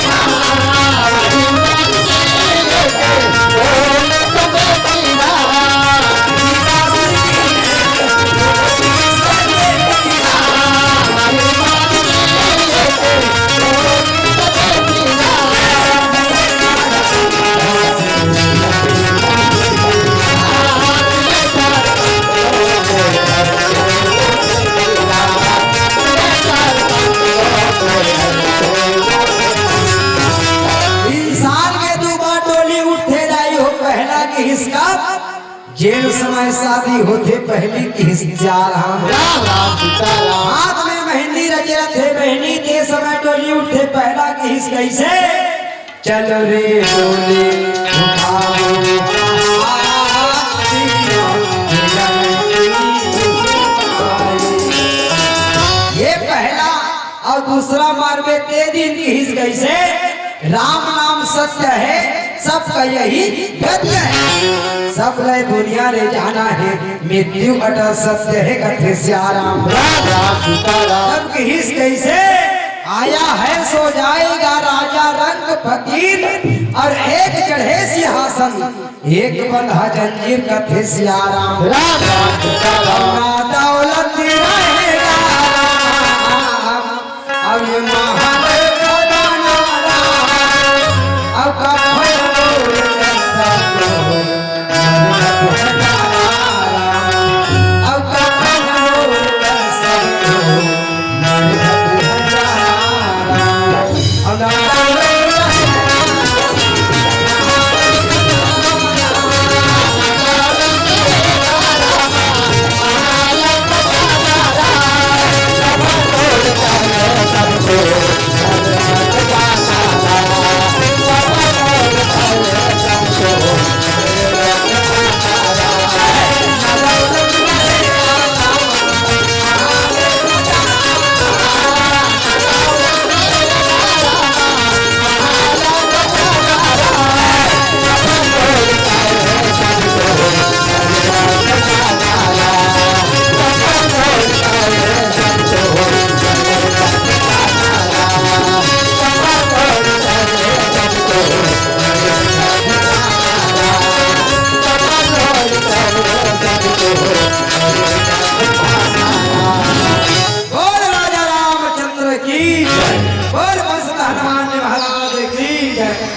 इंसान के दू बार डोली उठथे दाई हो, पहला किहिस का जेल समय शादी होथे, पहली किहिस सियाराम। राम राम सीताराम। हाथ में मेहंदी रचे रथे, मेहंदी के समय डोली उठथे, पहला किहिस कइसे? चल रे डोली उठाओ, ये पहला। अउ दूसरा मरबे ते दिन किहिस कइसे? राम नाम सत्य है, सबका यही गत्य है। सब लय दुनिया ले जाना है, मृत्यु अटल सत्य है, कथे सियाराम। राम राम सीताराम। तब किहिस कइसे? आया है सो जाएगा राजा रंक फकीर, अउ एक चढ़े सिंहासन, एक बंधा जंजीर, कथे सियाराम। राम राम सीताराम। ना दौलत रहेगा, अब ये महल खजाना रहा, अब का